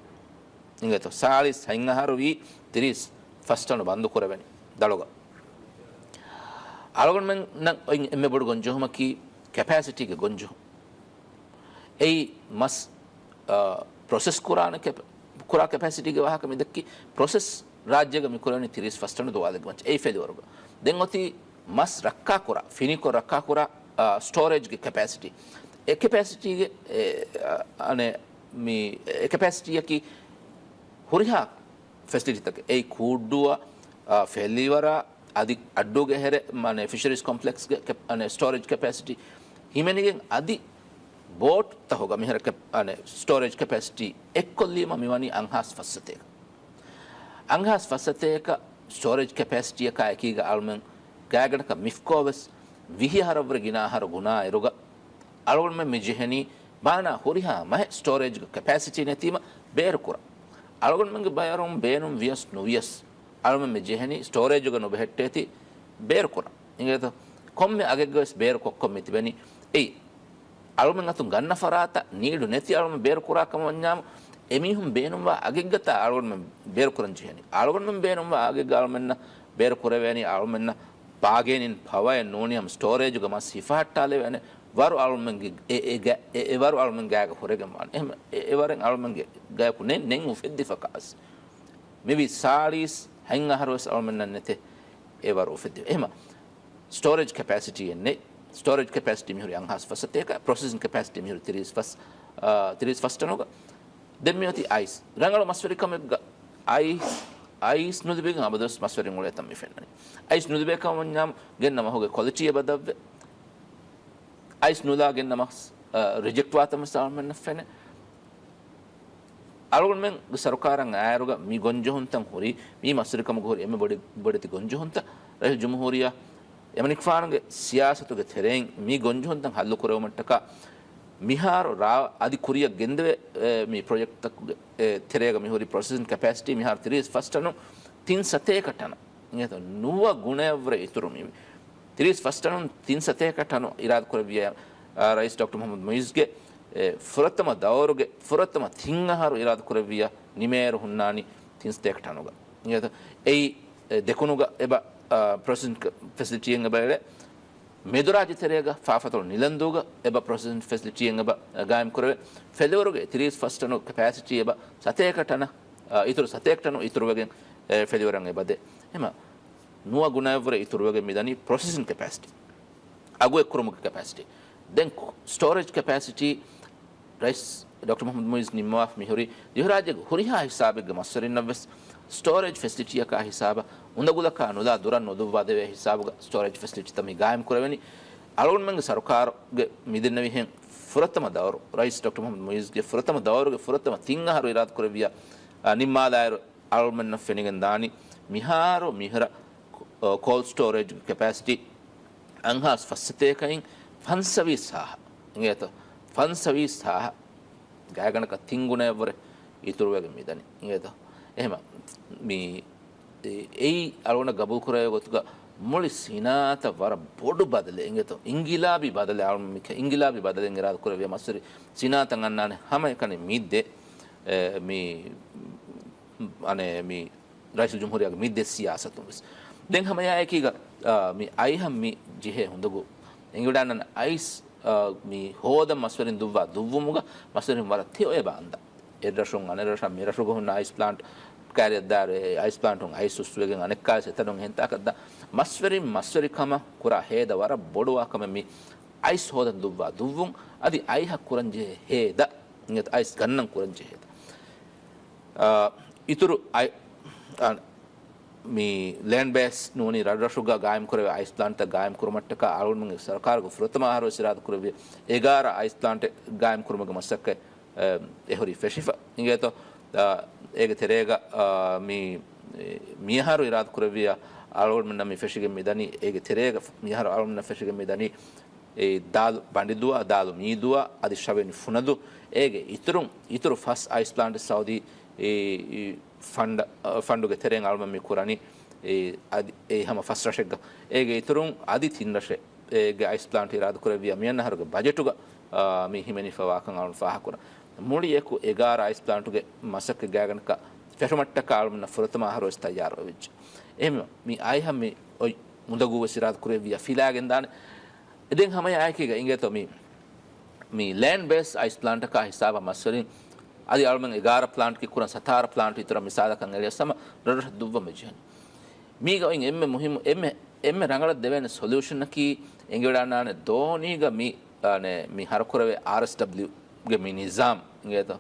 އިނގޭތޯ، ސާޅީސް ހަތް އަހަރު ވީ ތިރީސް ފަސް ޓަނު ބަންދުކުރެވެނީ ދަޅުގަ. އަޅުގަނޑުމެންނަށް އޮތް އެންމެ ބޮޑު ގޮންޖެހުމަކީ ކެޕޭސިޓީގެ ގޮންޖެހުން. އެއީ މަސް، އާ، ޕްރޮސެސް ކުރާނެ ކެޕ-، ކުރާ ކެޕޭސިޓީގެ ވާހަކަ މި ދެއްކި. ޕްރޮސެސް ރާއްޖޭގަ މި ކުރެވެނީ ތިރީސް ފަސް ޓަނު ދުވާލެއްގެ މައްޗަށް. އެއީ ފެލިވަރުގަ. ދެން އޮތީ މަސް ރައްކާ ކުރާ، ފިނިކޮށް ރައްކާ ކުރާ، އާ، ސްޓޯރޭޖްގެ ކެޕޭސިޓީ. އެ ކެޕޭސިޓީގެ، އެ، އަ، އަނެއް މި، އެ ކެޕޭސިޓީއަކީ ހުރިހާ ފެސިލިޓީތަކެއް. އެއީ ކޫއްޑޫއަށް، އާ، ފެލިވަރަށް، އަދި އައްޑޫގެ ހެރެ، މާނެ، ފިޝަރީޒް ކޮމްޕްލެކްސްގެ ކެޕް-، އަނެ، ސްޓޯރޭޖް ކެޕޭސިޓީ ހިމެނިގެން އަދި ބޯޓްތަހުގަ މިހާރު ކެޕް-، އަނެ، ސްޓޯރޭޖް ކެޕޭސިޓީ އެއްކޮށްލީމަ މިވަނީ އަށްހާސް ފަސްސަތޭކަ. އަށްހާސް ފަސްސަތޭކަ ސްޓޯރޭޖް ކެޕޭސިޓީއަކާ އެކީގަ އަޅުމެން ގާތްގަނޑަކަށް މިފްކޯ ވެސް ވިހި އަހަރަށްވުރެ ގިނަ އަހަރު ގުނާ އިރުގަ އަޅުގަނޑުމެން މި ޖެހެނީ ބާނާ ހުރިހާ މަހެއް ސްޓޯރޭޖްގެ ކެޕޭސިޓީ ނެތީމަ ބޭރުކުރަން. އަޅުގަނޑުމެންގެ ބައިވަރުން ބޭނުން ވިޔަސް ނުވިޔަސް، އަޅުމެން މި ޖެހެނީ ސްޓޯރޭޖުގަ ނުބެހެއްޓޭތީ ބޭރުކުރަން. އިނގޭތޯ؟ ކޮންމެ އަގެއްގަވެސް ބޭރު ކޮށްކޮށް މި ތިބެނީ. އެއީ، އަޅުމެން އަތުން ގަންނަ ފަރާތަށް ނީޑު ނެތި އަޅުމެން ބޭރު ކުރާ ކަމަށް ވަންޏާމު، އެމީހުން ބޭނުންވާ އަގެއްގަތާ އަޅުގަނޑުމެން ބޭރު ކުރަން ޖެހެނީ. އަޅުގަނޑުމެން ބޭނުންވާ އަގެއްގަ އަޅުމެންނަށް ބޭރު ކުރެވޭނީ އަޅުމެންނަށް ބާގޭނިން ޕަވަރެއް ނޫނީ ހަމަ ސްޓޯރޭޖުގަ މަސް ހިފަހައްޓާލެވޭނެ ވަރު އަޅުމެންގެ އެ، އެ ގަ-، އެ، އެ ވަރު އަޅުމެން ގާގަ ހުރެގެން ވާނެ. އެހެން އެ، އެ ވަރެއް އަޅުމެންގެ ގަޔަކު ނެތް، ނެތް އުފެއްދިފަ ކާސް. މިވީ ސާޅީސް ހަތް އަހަރުވެސް އަޅުމެންނަށް ނެތޭ އެ ވަރު އުފެއްދި. އެހެމަ ސްޓޯރޭޖް ކެޕޭސިޓީއެއް ނެތް. ސްޓޯރޭޖް ކެޕޭސިޓީ މިހުރި އަށްހާސް ފަސްސަތޭކަ، ޕްރޮސެސިން ކެޕޭސިޓީ މިހުރި ތިރީސް ފަސް، އާ، ތިރީސް ފަސް ޓަނުގަ. ދެން މިއޮތީ އައިސް. ރަނގަޅު މަސްވެރިކަމެއްގަ އައިސް، އައިސް ނުލިބިގެން އަބަދުވެސް މަސްވެރިން އުޅޭތަން މި ފެންނަނީ. އައިސް ނުލިބޭ ކަމަށް ވަންޏާމު ގެންނަ މަހުގެ ކޮލިޓީ އެބަ ދަށްވޭ. އައިސް ނުލާ ގެންނަ މަސް، އާ، ރިޖެކްޓް ވާތަން ވެސް އަޅުމެންނަށް ފެނޭ. އަޅުގަނޑުމެންގެ ސަރުކާރަށް އައިއިރުގަ މި ގޮންޖެހުންތައް ހުރީ، މީ މަސްވެރިކަމުގަ ހުރި އެންމެ ބޮޑެތި، ބޮޑެތި ގޮންޖެހުންތައް. ރައީސް ޖުމްހޫރިއްޔާ އެމަނިކުފާނުގެ ސިޔާސަތުގެ ތެރެއިން މި ގޮންޖެހުންތައް ހައްލު ކުރެވުމަށްޓަކާ މިހާރު ރާ އަދި ކުރިއަށް ގެންދެވޭ، އެ، މި ޕްރޮޖެކްޓްތަކުގެ، އެ، ތެރޭގަ މިހުރި ޕްރޮސެސިން ކެޕޭސިޓީ މިހާރު ތިރީސް ފަސް ޓަނު ތިން ސަތޭކަ ޓަނަށް. އިނގޭތޯ ނުވަ ގުނައަށްވުރެ އިތުރު މި ތިރީސް ފަސް ޓަނުން ތިން ސަތޭކަ ޓަނު އިރާދަ ކުރެއްވިޔާ، އާ، ރައީސް ޑޮކްޓަރ މުޙައްމަދު މުޢިއްޒުގެ، އެ، ފުރަތަމަ ދައުރުގެ ފުރަތަމަ ތިން އަހަރު އިރާދަ ކުރެއްވިޔާ ނިމޭއިރު ހުންނާނީ ތިން ސަތޭކަ ޓަނުގަ. އިނގޭތޯ އެއީ، އެ، ދެކުނުގަ އެބަ، އާ، ޕްރޮސެސިން ފެސިލިޓީއެއް އެބަ އެޅޭ. މެދުރާއްޖެ ތެރޭގަ ފާފަތޮޅު ނިލަންދޫގަ އެބަ ޕްރޮސެސިން ފެސިލިޓީއެއް އެބަ، އަ، ގާއިމް ކުރެވޭ. ފެލިވަރުގެ ތިރީސް ފަސް ޓަނު ކެޕޭސިޓީ އެބަ ސަތޭކަ ޓަނަށް، އަ، އިތުރު ސަތޭކަ ޓަނު އިތުރުވެގެން، އެ، ފެލިވަރަށް އެބަ ދޭ. އެހެމަ ނުވަ ގުނައަށްވުރެ އިތުރުވެގެން މިދަނީ ޕްރޮސެސިން ކެޕޭސިޓީ. އަގު އެއްކުރުމުގެ ކެޕޭސިޓީ. ދެން ސްޓޯރޭޖް ކެޕޭސިޓީ ރައީސް ޑޮކްޓަރ މުޙައްމަދު މުޢިއްޒު ނިންމަވާފަ މިހުރީ ދިވެހިރާއްޖޭގެ ހުރިހާ ހިސާބެއްގެ މަސްވެރިންނަށްވެސް ސްޓޯރޭޖް ފެސިލިޓީއަކާ ހިސާބަށް އުނދަގުލަކާ ނުލާ ދުރަށް ނުދުއްވާދެވޭ ހިސާބުގަ ސްޓޯރޭޖް ފެސިލިޓީތައް މި ގާއިމް ކުރެވެނީ. އަޅުގަނޑުމެންގެ ސަރުކާރުގެ މިދެންނެވިހެން ފުރަތަމަ ދައުރު، ރައީސް ޑޮކްޓަރ މުޙައްމަދު މުޢިއްޒުގެ ފުރަތަމަ ދައުރުގެ ފުރަތަމަ ތިން އަހަރު އިރާދަކުރެއްވިޔާ، އާ، ނިންމާލާއިރު އަޅުމެންނަށް ފެނިގެން ދާނީ މިހާރު މިހިރަ ކޯލްޑް ސްޓޯރޭޖްގެ ކެޕޭސިޓީ އަންހާސް ފައްސަތޭކައިން ފަންސަވީސް ހާހަ އިނގޭތޯ؟ ފަންސަވީސް ހާހަ ގާތްގަނޑަކަށް ތިން ގުނައެއްވުރެ އިތުރުވެގެން މިދަނީ އިނގޭތޯ؟ އެހެމަ މި އެއީ އަޅުގަނޑަށް ގަބޫލުކުރެވޭ ގޮތުގަ މުޅި ސިނާއަތަށް ވަރަށް ބޮޑު ބަދަލެއް އިނގޭތޯ؟ އިންގިލާބީ ބަދަލެއް. އަޅުގަނޑު މި އިންގިލާބީ ބަދަލެއް އިރާދަކުރެއްވިޔާ މަސްވެރި ސިނާއަތަށް އަންނާނެ ހަމައެކަނި މި ދެ، އެ، މި، އަނެއް މި ރައީސުލްޖުމްހޫރިއްޔާގެ މި ދެ ސިޔާސަތުން ވެސް. ދެން ހަމައެއާއެކީގަ، އާ، މި އައިހަށް މި ޖެހޭ އުނދަގޫ އެނގިވަޑާނަން އައިސް، އާ، މި ހޯދަން މަސްވެރިން ދުއްވާ ދުއްވުމުގަ މަސްވެރިން ވަރަށް ތެޔޮ އެބަ އަންދާ. އެއްރަށުން އަނެއްރަށަށް މިރަށުގަ ހުންނަ އައިސް ޕްލާންޓް ކައިރިއަށްދާއިރު އެ އައިސް ޕްލާންޓުން އައިސް ހުސްވެގެން އަނެއްކާވެސް އެތަނުން އެހެންތާކަށްދާ. މަސްވެރިން މަސްވެރިކަމަށް ކުރާ ހޭދަ ވަރަށް ބޮޑުވާ ކަމެއް މި އައިސް ހޯދަން ދުއްވާ ދުއްވުން. އަދި އައިހަށް ކުރަންޖެހޭ ހޭދަ، އައިސް ގަންނަން ކުރަންޖެހޭ ހޭދަ. އާ، އިތުރު އައި-، އާ، މި ލޭންޑް ބޭސް ނޫނީ ރަށްރަށުގަ ގާއިމްކުރެވޭ އައިސް ޕްލާންޓްތައް ގާއިމްކުރުމަށްޓަކާ އަޅުގަނޑުމެންގެ ސަރުކާރުގެ ފުރަތަމަ އަހަރުވެސް އިރާދަކުރެއްވި އެގާރަ އައިސް ޕްލާންޓެއް ގާއިމްކުރުމުގެ މަސައްކަތް، އެ، އެހުރީ ފެށިފަ އިނގޭތޯ. އާ، އޭގެ ތެރޭގަ، އާ، މި، މިއަހަރު އިރާދަކުރެއްވިޔާ އަޅުގަނޑުމެންނަށް މި ފެށިގެން މިދަނީ، އޭގެ ތެރޭގަ މިއަހަރު އަޅުގަނޑުމެންނަށް ފެށިގެން މިދަނީ، އެ ދާލު ބަނޑިދުވާ، ދާލު މީދުވާ، އަދި ޝަވެނި ފުނަދޫ. އޭގެ އިތުރުން، އިތުރު ފަސް އައިސް ޕްލާންޓް ސައުދީ، އެ، އެ، ފަންޑަ-، އަ، ފަންޑުގެ ތެރެއިން އަޅުމެން މި ކުރަނީ، އެ، އަދި، އެ ހަމަ ފަސް ރަށެއްގަ. އޭގެ އިތުރުން އަދި ތިން ރަށެއް، އޭގެ އައިސް ޕްލާންޓް އިރާދަކުރެއްވިޔާ މިއަންނަ އަހަރުގެ ބަޖެޓުގަ، އާ، މި ހިމެނިފަވާކަން އަޅުން ފާހަގަކުރަން. މުޅި އެކު އެގާރަ އައިސް ޕްލާންޓުގެ މަސައްކަތް ގާތްގަނޑަކަށް ފެށުމަށްޓަކާ އަޅުމެންނަށް ފުރަތަމަ އަހަރުވެސް ތައްޔާރުވެވިއްޖެ. އެހެންވީމަ، މި އައިހަށް މި އޮތް އުނދަގޫވެސް އިރާދަކުރެއްވިޔާ ފިލާގެންދާނެ. ދެން ހަމައެއާއެކީގަ އިނގޭތޯ މި، މި ލޭންޑް ބޭސް އައިސް ޕްލާންޓަކާ ހިސާބަށް މަސްވެރިން އަދި އަޅުމެން އެގާރަ ޕްލާންޓްގެ ކުރަން ސަތާރަ ޕްލާންޓް އިތުރަށް މިސާލަކަށް އެޅިޔަސް ހަމަ ރަށްރަށަށް ދުއްވަމުން ޖެހެނީ. މީގަ އޮތް އެންމެ މުހިއްމު، އެންމެ، އެންމެ ރަނގަޅަށް ދެވޭނެ ސޮލިއުޝަނަކީ އެނގިވަޑާނާނެ ދޯނީގަ މި، އަނެއް، މި ހަރުކުރެވޭ އާރްއެސްޑަބްލިއުގެ މި ނިޒާމް އިނގޭތޯ.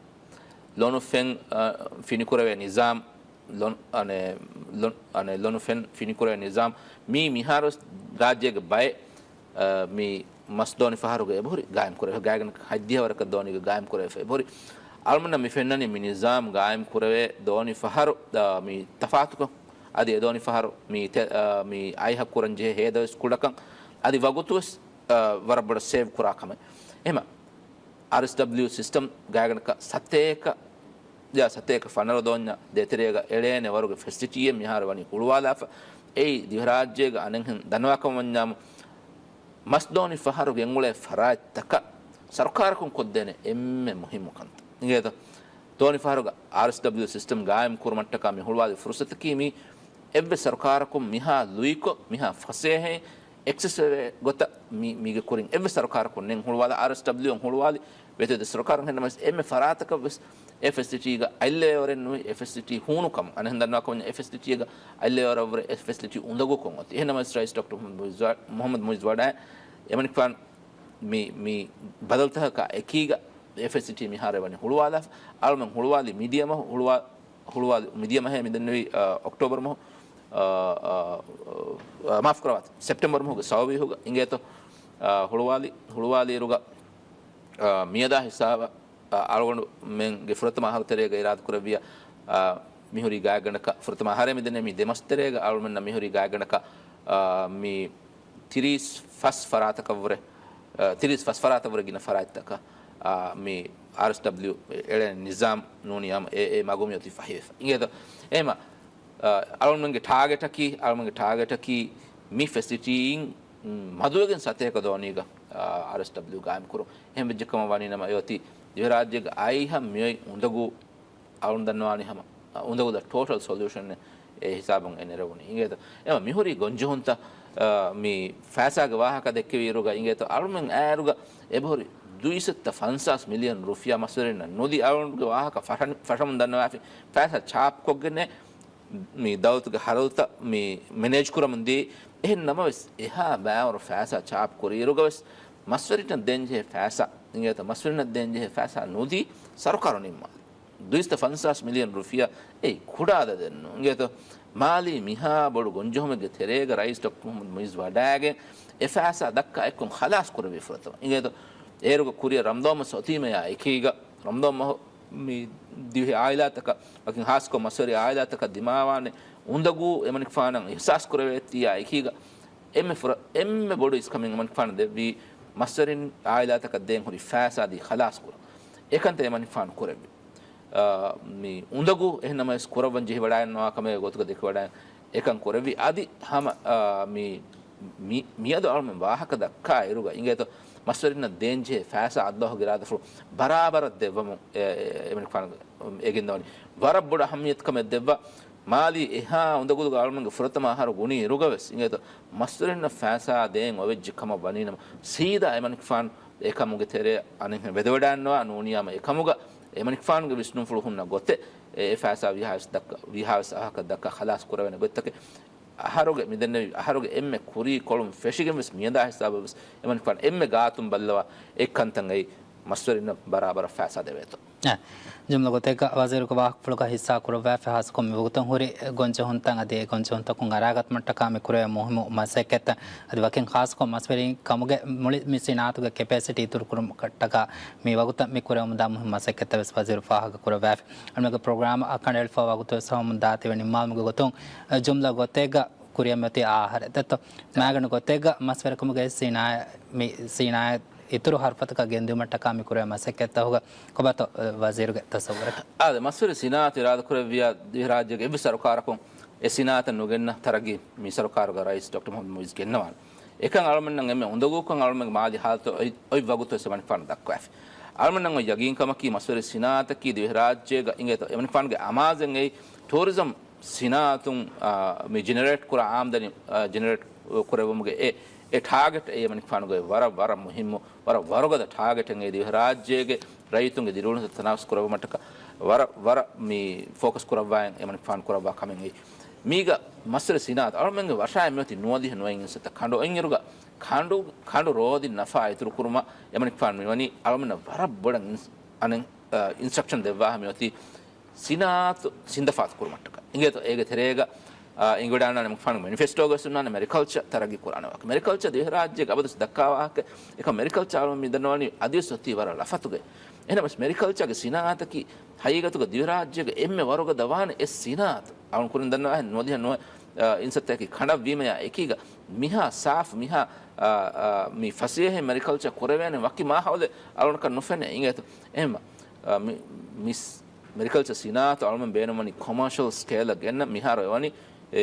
ލޮނުފެން، އަ، ފިނިކުރެވޭ ނިޒާމް، ލޮން-، އަނެއް، ލޮން-، އަނެއް، ލޮނުފެން ފިނިކުރެވޭ ނިޒާމް މީ މިހާރުވެސް ރާއްޖޭގެ ބައެއް، އަ، މި މަސް ދޯނި ފަހަރުގަ އެބަހުރި ގާއިމްކުރެވޭ، ގާތްގަނޑަކަށް ހަތްދިހަ ވަރަކަށް ދޯނީގަ ގާއިމްކުރެވޭ އެބަހުރި. އަޅުމެންނަށް މި ފެންނަނީ މި ނިޒާމް ގާއިމް ކުރެވޭ ދޯނި ފަހަރު، އަ، މި ތަފާތުކޮށް، އަދި އެ ދޯނި ފަހަރު މި ތެ-، އަ، މި އައިހަށް ކުރަން ޖެހޭ ހޭދަވެސް ކުޑަކަން، އަދި ވަގުތުވެސް، އަ، ވަރަށް ބޮޑަށް ސޭވް ކުރާ ކަމެއް. އެހެމަ އާރްއެސްޑަބްލިއު ސިސްޓަމް ގާތްގަނޑަކަށް ސަތޭކަ، އާ، ސަތޭކަ ފަނަރަ ދޯންޏަށް ދޭތެރޭގަ އެޅޭނެ ވަރުގެ ފެސިލިޓީއެއް މިހާރު ވަނީ ހުޅުވާލާފަ. އެއީ ދިވެހިރާއްޖޭގަ އަނެއްހެން ދަންނަވާކަމަށް ވަންޏާމު، މަސްދޯނި ފަހަރު ގެންގުޅޭ ފަރާތްތަކަށް ސަރުކާރަކުން ކޮށްދޭނެ އެންމެ މުހިއްމު ކަންތައް އިނގޭތަ؟ ދޯނި ފަހަރުގަ އާރްއެސްޑަބްލިއު ސިސްޓަމް ގާއިމް ކުރުމަށްޓަކާ މި ހުޅުވާލި ފުރުސަތަކީ މީ އެއްވެސް ސަރުކާރަކުން މިހާ ލުއިކޮށް، މިހާ ފަސޭހައިން އެކްސެސް ވެވޭ ގޮތަށް މި-، މީގެ ކުރިން އެއްވެސް ސަރުކާރަކުން ނެތް. ހުޅުވާލާ އާރްއެސްޑަބްލިއު އިން ހުޅުވާލި ވެތިވެތި ސަރުކާރުން. އެހެންނަމަވެސް އެންމެ ފަރާތަކަށްވެސް އެ ފެސިލިޓީގަ އަތްލެވޭވަރެއް ނުވި، އެ ފެސިލިޓީ ހޫނުކަމުން. އަނެއްހެން ދަންނަވާކަމަށް އެ ފެސިލިޓީގަ އަތްލެވޭވަރަށްވުރެ އެ ފެސިލިޓީ އުނދަގޫކޮށް އޮތީ. އެހެންނަމަވެސް ރައީސް ޑޮކްޓަރ މުޙައްމަދު މުޢިއްޒު ވަ-، މުޙައްމަދު މުޢިއްޒު ވަޑާއި އެމަނިކުފާނު މި، މި ބަދަލުތަކަކާ އެކީގަ އެ ފެސިލިޓީ މިހާރު ވަނީ ހުޅުވާލާފަ. އަޅުމެން ހުޅުވާލި މިދިޔަ މަހު، ހުޅުވާ-، ހުޅުވާލި މިދިޔަ މަހޭ މިދެންނެވި، އަ، އޮކްޓޯބަރ މަހު، އަ، އަ، އަ، މާފު ކުރަވާތި، ސެޕްޓެމްބަރ މަހުގެ ސައުވީހުގަ އިނގޭތޯ، އަ، ހުޅުވާލި، ހުޅުވާލިއިރުގަ، އަ، މިއަދާ ހިސާބަށް، އަ، އަޅުގަނޑުމެންގެ ފުރަތަމަ އަހަރު ތެރޭގަ އިރާދަކުރެއްވިޔާ، އަ، މިހުރީ ގާތްގަނޑަކަށް ފުރަތަމަ އަހަރޭ މިދެންނެވި މި ދެ މަސް ތެރޭގަ އަޅުމެންނަށް މިހުރީ ގާތްގަނޑަކަށް، އަ، މި ތިރީސް ފަސް ފަރާތަކަށްވުރެ، އަ، ތިރީސް ފަސް ފަރާތަށްވުރެ ގިނަ ފަރާތްތަކަށް، އަ، މި އާރްއެސްޑަބްލިއު އެޅޭ ނިޒާމް ނޫނީ އެ، އެ މަގު މިއޮތީ ފަހިވެފަ. އިނގޭތޯ؟ އެހެމަ، އަ، އަޅުގަނޑުމެންގެ ޓާގެޓަކީ، އަޅުގަނޑުމެންގެ ޓާގެޓަކީ މި ފެސިލިޓީއިން، މް، މަދުވެގެން ސަތޭކަ ދޯނީގަ، އަ، އާރްއެސްޑަބްލިއު ގާއިމްކުރުން. އެހެން ވެއްޖެ ކަމަށް ވަނީ ނަމަ އެއޮތީ ދިވެހިރާއްޖޭގަ އައިހަށް މިއޮތް އުނދަގޫ އަޅުން ދަންނަވާނީ ހަމަ، އަ، އުނދަގުލަށް ޓޯޓަލް ސޮލިއުޝަނެއް އެ ހިސާބުން އެ ނެރެވުނީ. އިނގޭތޯ؟ އެމަ މިހުރީ ގޮންޖެހުންތައް، އަ، މި ފައިސާގެ ވާހަކަ ދެއްކެވިއިރުގަ އިނގޭތޯ؟ އަޅުމެން އައިއިރުގަ އެބަހުރި ދުއިސައްތަ ފަންސާސް މިލިއަން ރުފިޔާ މަސްވެރިންނަށް ނުދީ އަޅުންގެ ވާހަކަ ފަށަން-، ފަށަމުން ދަންނަވާފި ފައިސާ ޗާޕްކޮށްގެން މި ދައުލަތުގެ ހަރަދުތައް މި މެނޭޖް ކުރަމުން ދީ، އެހެން ނަމަވެސް، އެހާ ބާވަރު ފައިސާ ޗާޕް ކުރިއިރުގަވެސް، މަސްވެރިންނަށް ދޭންޖެހޭ ފައިސާ، އިނގޭތޯ، މަސްވެރިންނަށް ދޭންޖެހޭ ފައިސާ ނުދީ ސަރުކާރު ނިންމާލި. ދުއިސައްތަ ފަންސާސް މިލިއަން ރުފިޔާ އެއީ ކުޑަ އަދަދެއް ނޫން. އިނގޭތޯ، މާލީ މިހާ ބޮޑު ގޮންޖެހުމެއްގެ ތެރޭގަ ރައީސް ޑޮކްޓަރ މުހައްމަދު މުއިއްޒު ވަޑައިގެން އެ ފައިސާ ދައްކާ އެއްކޮށް ޚަލާސް ކުރެއްވި ފުރަތަމަ. އިނގޭތޯ، އޭރުގަ ކުރިއަށް ރަމަޟާން މަސް އޮތީމަޔާ އެކީގަ، ރަމަޟާން މަހު މި ދިވެހި އާއިލާތަކަށް، ވަކިން ޚާއްޞަކޮށް މަސްވެރި އާއިލާތަކަށް ދިމާވާނެ އުނދަގޫ އެމަނިކުފާނަށް އިޙްސާސް ކުރެވޭތީޔާ އެކީގަ، އެންމެ ފުރަ-، އެންމެ ބޮޑު އިސްކަމެއް އެމަނިކުފާނަށް ދެއްވީ، މަސްވެރިން އާއިލާތަކަށް ދޭން ހުރި ފައިސާ ދީ ޚަލާސް ކުރުން. އެކަންތައް އެމަނިކުފާނު ކުރެއްވި. އާ، މި އުނދަގޫ އެހެން ނަމަވެސް ކުރައްވަން ޖެހިވަޑައިންނަވާ ކަމެއް ގޮތުގަ ދެކެވަޑައި އެކަން ކުރެއްވި. އަދި ހަމަ، އާ، މި، މި، މިއަދު އަޅުމެން ވާހަކަ ދައްކާ އިރުގަ އިނގޭތޯ، މަސްވެރިންނަށް ދޭންޖެހޭ ފައިސާ އައްލާހުގެ އިރާދަފުޅު ބަރާބަރަށް ދެއްވަމުން އެ، އެ، އެމަނިކުފާނު އެ ގެންދަވަނީ. ވަރަށް ބޮޑު އަހައްމިޔަތުކަމެއް ދެއްވާ، މާލީ އެހާ އުނދަގުލުގަ އަޅުމެންގެ ފުރަތަމަ އަހަރު ގުނި އިރުގަވެސް އިނގޭތޯ، މަސްވެރިންނަށް ފައިސާ ދޭން އޮވެއްޖެ ކަމަށް ވަނީނަމަ، ސީދާ އެމަނިކުފާނު އެކަމުގެ ތެރެއަށް އަނެއްހެން ވެދެވަޑައިންނަވާ ނޫނިއްޔާމަ އެކަމުގަ އެމަނިކުފާނުގެ ވިސްނުންފުޅު ހުންނަ ގޮތެއް އެ، އެ ފައިސާ ވީހާވެސް ދައްކަ-، ވީހާވެސް އަހަކަށް ދައްކާ ޚަލާސް ކުރެވޭނެ ގޮތްތަކެއް. އަހަރުގެ މިދެންނެވި އަހަރުގެ އެންމެ ކުރީ ކޮޅުން ފެށިގެން ވެސް މިއަދާ ހިސާބަށް ވެސް އެމަނިކުފާނު އެންމެ ގާތުން ބައްލަވާ އެއްކަންތައް އެއީ މަސްވެރިންނަށް ބަރާބަރަށް ފައިސާ ދެވޭތޯ. އެ، ޖުމްލަ ގޮތެއްގަ ވަޒީރުގެ ވާހަކަފުޅުގަ ހިއްސާ ކުރައްވާފަ ހާއްސަކޮށް މިވަގުތުން ހުރި ގޮންޖެހުންތައް އަދި އެ ގޮންޖެހުންތަކުން އަރާގަތުމަށްޓަކާ މި ކުރެވޭ މުހިއްމު މަސައްކަތްތައް އަދި ވަކިން ޚާއްޞަކޮށް މަސްވެރިން ކަމުގެ މުޅި މި ސިނާއަތުގެ ކެޕޭސިޓީ އިތުރުކުރުމަށްޓަކާ މި ވަގުތަށް މި ކުރެވެމުންދާ މުހިއްމު މަސައްކަތްތައް ވެސް ވަޒީރު ފާހަގަ ކުރައްވާފި. އަޅުމެންގެ ޕްރޮގްރާމަށް ކަނޑައެޅިފަ ވަގުތު ވެސް ހަމަމުން ދާތީވެ ނިންމާލުމުގެ ގޮތުން، އަ، ޖުމްލަ ގޮތެއްގަ ކުރިއަށް މިއޮތީ އާހަރެއް ދެއްތޯ. މާގަނޑު ގޮތެއްގަ މަސްވެރިކަމުގެ ސީނާ، މި ސީނާ އިތުރު ހަރުފަތަކަށް ގެންދިއުމަށްޓަކާ މި ކުރެވޭ މަސައްކަތްތަކުގަ ކޮބާތޯ، އަ، ވަޒީރުގެ ތަސައްވުރަކީ؟ އާދެ، މަސްވެރި ސިނާއަތު އިރާދަކުރެއްވިޔާ ދިވެހިރާއްޖޭގެ އެއްވެސް ސަރުކާރަކުން އެ ސިނާއަތަށް ނުގެންނަ ތަރައްގީ މި ސަރުކާރުގަ ރައީސް ޑޮކްޓަރ މުހައްމަދު މުއިއްޒު ގެންނަވާނެ. އެކަން އަޅުމެންނަށް އެންމެ އުނދަގޫކަން އަޅުމެންގެ މާލީ ހާލަތު އޮތް، އޮތް ވަގުތު ވެސް އެމަނިކުފާނު ދައްކަވާފި. އަޅުމެންނަށް އޮތް ޔަގީންކަމަކީ މަސްވެރި ސިނާއަތަކީ ދިވެހިރާއްޖޭގަ އިނގޭތޯ އެމަނިކުފާނުގެ އަމާޒެއް އެއީ ޓޫރިޒަމް ސިނާއަތުން، އާ، މި ޖެނެރޭޓް ކުރާ އާމްދަނީ، އާ، ޖެނެރޭޓް ކުރެއްވުމުގެ އެ، އެ ޓާގެޓް އެއީ އެމަނިކުފާނުގެ ވަރަށް، ވަރަށް މުހިއްމު، ވަރަށް ވަރުގަދަ ޓާގެޓެއް އެއީ ދިވެހިރާއްޖޭގެ ރައްޔިތުންގެ ދިރިއުޅުންތައް ތަނާސް ކުރެއްވުމަށްޓަކާ ވަރަށް، ވަރަށް މި ފޯކަސް ކުރައްވާ އެމަނިކުފާނު ކުރައްވާ ކަމެއް އެއީ. މީގަ މަސްވެރި ސިނާއަތު އަޅުމެންގެ ވަށާއި މިއޮތީ ނުވަދިހަ ނުވައި އިންސައްތަ ކަނޑު އޮތްއިރުގަ ކަނޑު، ކަނޑު ރޯދިން ނަފާ އިތުރުކުރުމަށް އެމަނިކުފާނު މިވަނީ އަޅުމެންނަށް ވަރަށް ބޮޑަށް އިންސް-، އަނެއް، އަ، އިންސްޓްރަކްޝަން ދެއްވާހަ މިއޮތީ ސިނާއަތު ސިނދަފާތު ކުރުމަށްޓަކާ. އިނގޭތޯ އޭގެ ތެރޭގަ، އާ، އިނގިވަޑާނާނެ އެމަނިކުފާނުގެ މެނިފެސްޓޯގަ ވެސް އޮންނާނެ މެރިކަލްޗަ ތަރައްގީ ކުރާނެ ވާހަކަ. މެރިކަލްޗަ ދިވެހިރާއްޖޭގެ އަބަދުވެސް ދައްކާ ވާހަކަ. އެކަމް މެރިކަލްޗަ އަޅުމެން މި ދަންނަވަނީ އަދިވެސް އޮތީ ވަރަށް ލަފަތުގައި. އެހެނަސް މެރިކަލްޗާގެ ސިނާއަތަކީ ހަގީގަތުގަ ދިވެހިރާއްޖޭގެ އެންމެ ވަރުގަދަ ވާނެ އެއް ސިނާއަތު. އަޅުން ކުރިން ދަންނަވާހެން ނުވަދިހަ ނުވަ-، އާ، އިންސައްތައަކީ ކަނޑަށްވީމަޔާ އެކީގަ މިހާ ސާފު، މިހާ، އާ، އާ، މި ފަސޭހައިން މެރިކަލްޗާ ކުރެވޭނެ ވަކި މާހައުލެއް އަޅުންނަކަށް ނުފެނޭ އިނގޭތޯ. އެހެންމަ، އާ، މި، މިސް މެރިކަލްޗަ ސިނާއަތު އަޅުމެން ބޭނުންވަނީ ކޮމާޝަލް ސްކޭލަށް ގެންނަ މިހާރު އެވަނީ އެ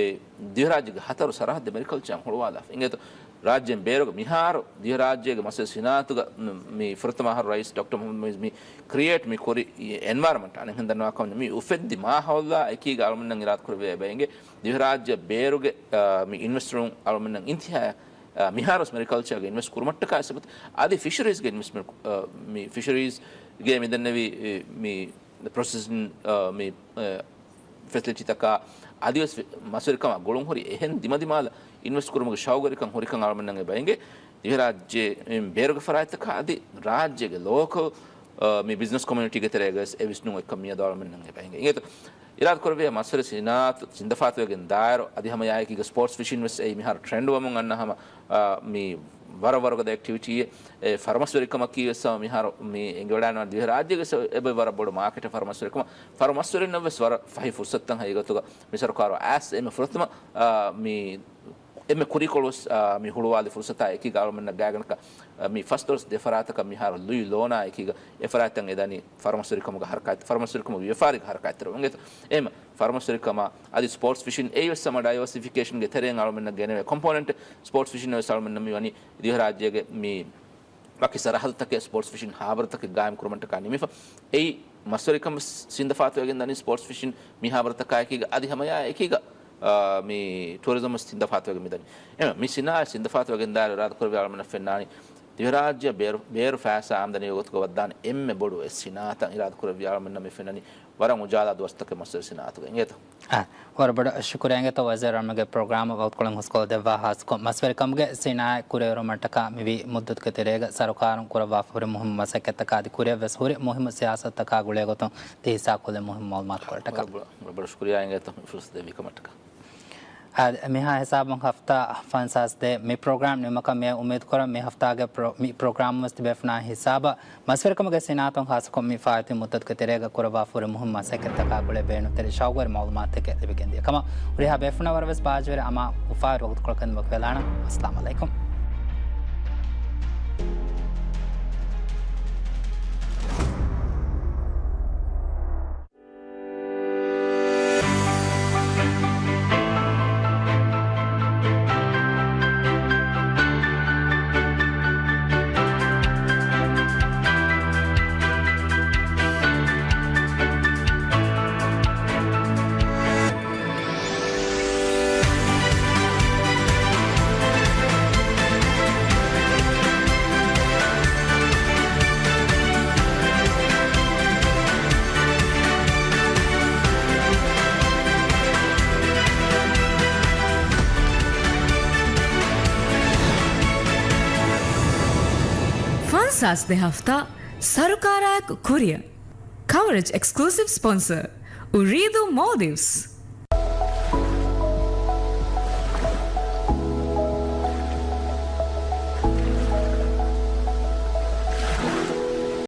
ދިވެހިރާއްޖޭގެ ހަތަރު ސަރަހައްދެއް މެރިކަލްޗަރ ހުޅުވާލާފަ. އިނގޭތޯ ރާއްޖޭން ބޭރުގަ މިހާރު ދިވެހިރާއްޖޭގެ މަސްވެރި ސިނާއަތުގަ މި، މި ފުރަތަމަ އަހަރު ރައީސް ޑޮކްޓަރ މުހައްމަދު މުއިއްޒު މި ކްރިއޭޓް މި ކުރި އެންވަޔަރަމަންޓް އަނެއްހެން ދަންނަވާ ކަމަށް މި އުފެއްދި މާހައުލާ އެކީގަ އަޅުމެންނަށް އިރާދަ ކުރެވޭ އެބަ އިނގޭ ދިވެހިރާއްޖެ ބޭރުގެ، އާ، މި އިންވެސްޓަރުން އަޅުމެންނަށް އިންތިހާޔަށް، އާ، މިހާރު ވެސް މެރިކަލްޗާގެ އިންވެސްޓް ކުރުމަށްޓަކާ ސަބަބު އަދި ފިޝަރީޒްގެ އިންވެސްޓްމަންޓް، އާ، މި ފިޝަރީޒްގެ މި ދެންނެވި، އެ، މި ޕްރޮސެސިން، އާ، މި، އާ، ފެސިލިޓީތަކާ އަދިވެސް މަސްވެރިކަމާ ގުޅުންހުރި އެހެން ދިމަދިމާލަށް އިންވެސްޓް ކުރުމުގެ ޝައުގުވެރިކަން ހުރިކަން އަޅުމެންނަށް އެބަ އިނގޭ. ދިވެހިރާއްޖެ ބޭރުގެ ފަރާތްތަކާ އަދި ރާއްޖޭގެ ލޯކަލް، އާ، މި ބިޒްނަސް ކޮމިއުނިޓީގެ ތެރޭގަވެސް އެ ވިސްނުން އޮތްކަން މިއަދު އަޅުމެންނަށް އެބަ އިނގޭ. އިނގޭތޯ އިރާދަކުރެއްވިޔާ މަސްވެރި ސިނާއަތު ސިނދަފާތުވެގެން ދާއިރު އަދި ހަމަ އެއާއެކީގަ ސްޕޯޓްސް ފިޝިން ވެސް އެއީ މިހާރު ޓްރެންޑް ވަމުން އަންނަ ހަމަ، އާ، މި ވަރަށް ވަރުގަދަ އެކްޓިވިޓީއެއް. އެ ފަރުމަސްވެރިކަމަކީ ވެސް ހަމަ މިހާރު މި އެނގިވަޑައިގަންނަވާ ދިވެހިރާއްޖޭގެ ވެސް އެބަ ވަރަށް ބޮޑު މާކެޓެއް ފަރުމަސްވެރިކަމަށް. ފަރުމަސްވެރިންނަށް ވެސް ވަރަށް ފަހި ފުރުސަތުތައް ހަގީގަތުގަ މި ސަރުކާރު އައިސް އެންމެ ފުރަތަމަ، އާ، މި އެންމެ ކުރީކޮޅު ވެސް، އާ، މި ހުޅުވާލި ފުރުސަތާ އެކީގަ އަޅުމެންނަށް ގާތްގަނޑަކަށް، އާ، މި ފަސްދޮޅަސް ދެ ފަރާތަކަށް މިހާރު ލުއި ލޯނާ އެކީގަ އެ ފަރާތްތައް އެދަނީ ފަރުމަސްވެރިކަމުގެ ހަރަކާތް، ފަރުމަސްވެރިކަމުގެ ވިޔަފާރީގެ ހަރަކާތްތެރިވުމަށް. އެހެން ފަރުމަސްވެރިކަމާ އަދި ސްޕޯޓްސް ފިޝިން އެއީ ވެސް ހަމަ ޑައިވަސިފިކޭޝަންގެ ތެރެއިން އަޅުމެންނަށް ގެނެވޭ ކޮމްޕޯނެންޓެއް. ސްޕޯޓްސް ފިޝިން ވެސް އަޅުމެންނަށް މި ވަނީ ދިވެހިރާއްޖޭގެ މި ވަކި ސަރަހައްދުތަކެއް ސްޕޯޓްސް ފިޝިން ހާބަރުތަކެއް ގާއިމް ކުރުމަށްޓަކާ ނިމިފަ. އެއީ މަސްވެރިކަން ވެސް ސިނދަފާތުވެގެން ދަނީ ސްޕޯޓްސް ފިޝިން މި ހާބަރުތަކާ އެކީގަ އަދި ހަމަޔާ އެކީގަ، އާ، މި ޓޫރިޒަމް ވެސް ސިނދަފާތުވެގެން މިދަނީ. އެހެން މި ސިނާއަތް ސިނދަފާތުވެގެން ދާއިރު އިރާދަކުރެއްވި އަޅުމެންނަށް ފެންނާނީ ދިވެހިރާއްޖެ ބޭރު، ބޭރު ފައިސާ އާމްދަނީ ގޮތުގަ ވައްދާނެ އެންމެ ބޮޑު އެއް ސިނާއަތަށް އިރާދަ ކުރެއްވިޔާ މިންނަ މި ފެންނަނީ ވަރަށް އުޖާލާ ދުވަސްތަކެއް މަސްވެރި ސިނާއަތުގަ އިނގޭތަ؟ އާ، ވަރަށް ބޮޑަށް ޝުކުރިއްޔާ އިނގޭތޯ ވަޒީރު އަޅުމެންގެ ޕްރޮގްރާމަށް ވަގުތުކޮޅެއް ހުސްކޮށްލަދެއްވާ ހާއްސަކޮށް މަސްވެރިކަމުގެ ސިނާއަތް ކުރިއެރުމަށްޓަކާ މިވީ މުއްދަތުގެ ތެރޭގަ ސަރުކާރުން ކުރައްވާފަ ހުރި މުހިއްމު މަސައްކަތްތަކާ އަދި ކުރިއަށްވެސް ހުރި މުހިއްމު ސިޔާސަތުތަކާ ގުޅޭގޮތުން ތި ހިއްސާކޮށްލި މުހިއްމު މައުލޫމާތުކޮޅަށްޓަކާ. ވަރަށް ބޮޑަށް ޝުކުރިއްޔާ އިނގޭތޯ މި ފުރުސަތު ދެއްވިކަމަށްޓަކާ. އާދެ، މިހާ ހިސާބުން ހަފްތާ ފަންސާސް ދޭއް މި ޕްރޮގްރާމް ނިމުމަކަށް މިއަށް އުއްމީދުކުރަން މި ހަފްތާގެ ޕްރޮ-، މި ޕްރޮގްރާމް ވެސް ތިބޭފުޅުންނާ ހިސާބަށް މަސްވެރިކަމުގެ ސިނާއަތުން ހާއްސަކޮށް މި ފާއިތުވި މުއްދަތުގެ ތެރޭގަ ކުރައްވާފަ ހުރި މުހިއްމު މަސައްކަތްތަކާ ގުޅޭ ބޭނުންތެރި ޝައުގުވެރި މައުލޫމާތުތަކެއް ލިބިގެންދިޔަ ކަމަށް ހުރިހާ ބޭފުޅުންނަށް ވަރަށް ވެސް ބާއްޖަވެރި އަމާ އުފާވެރި ވަގުތުކޮޅަކަށް ވަކިވެލާނަން. އައްސަލާމު ޢަލައިކުމް. ފަންސާސް ދެ ހަފްތާ ސަރުކާރާއެކު ކުރިއަށް. ކަވަރޭޖް އެކްސްކްލޫސިވް ސްޕޮންސަރ، އުރީދޫ މޯލްޑިވްސް.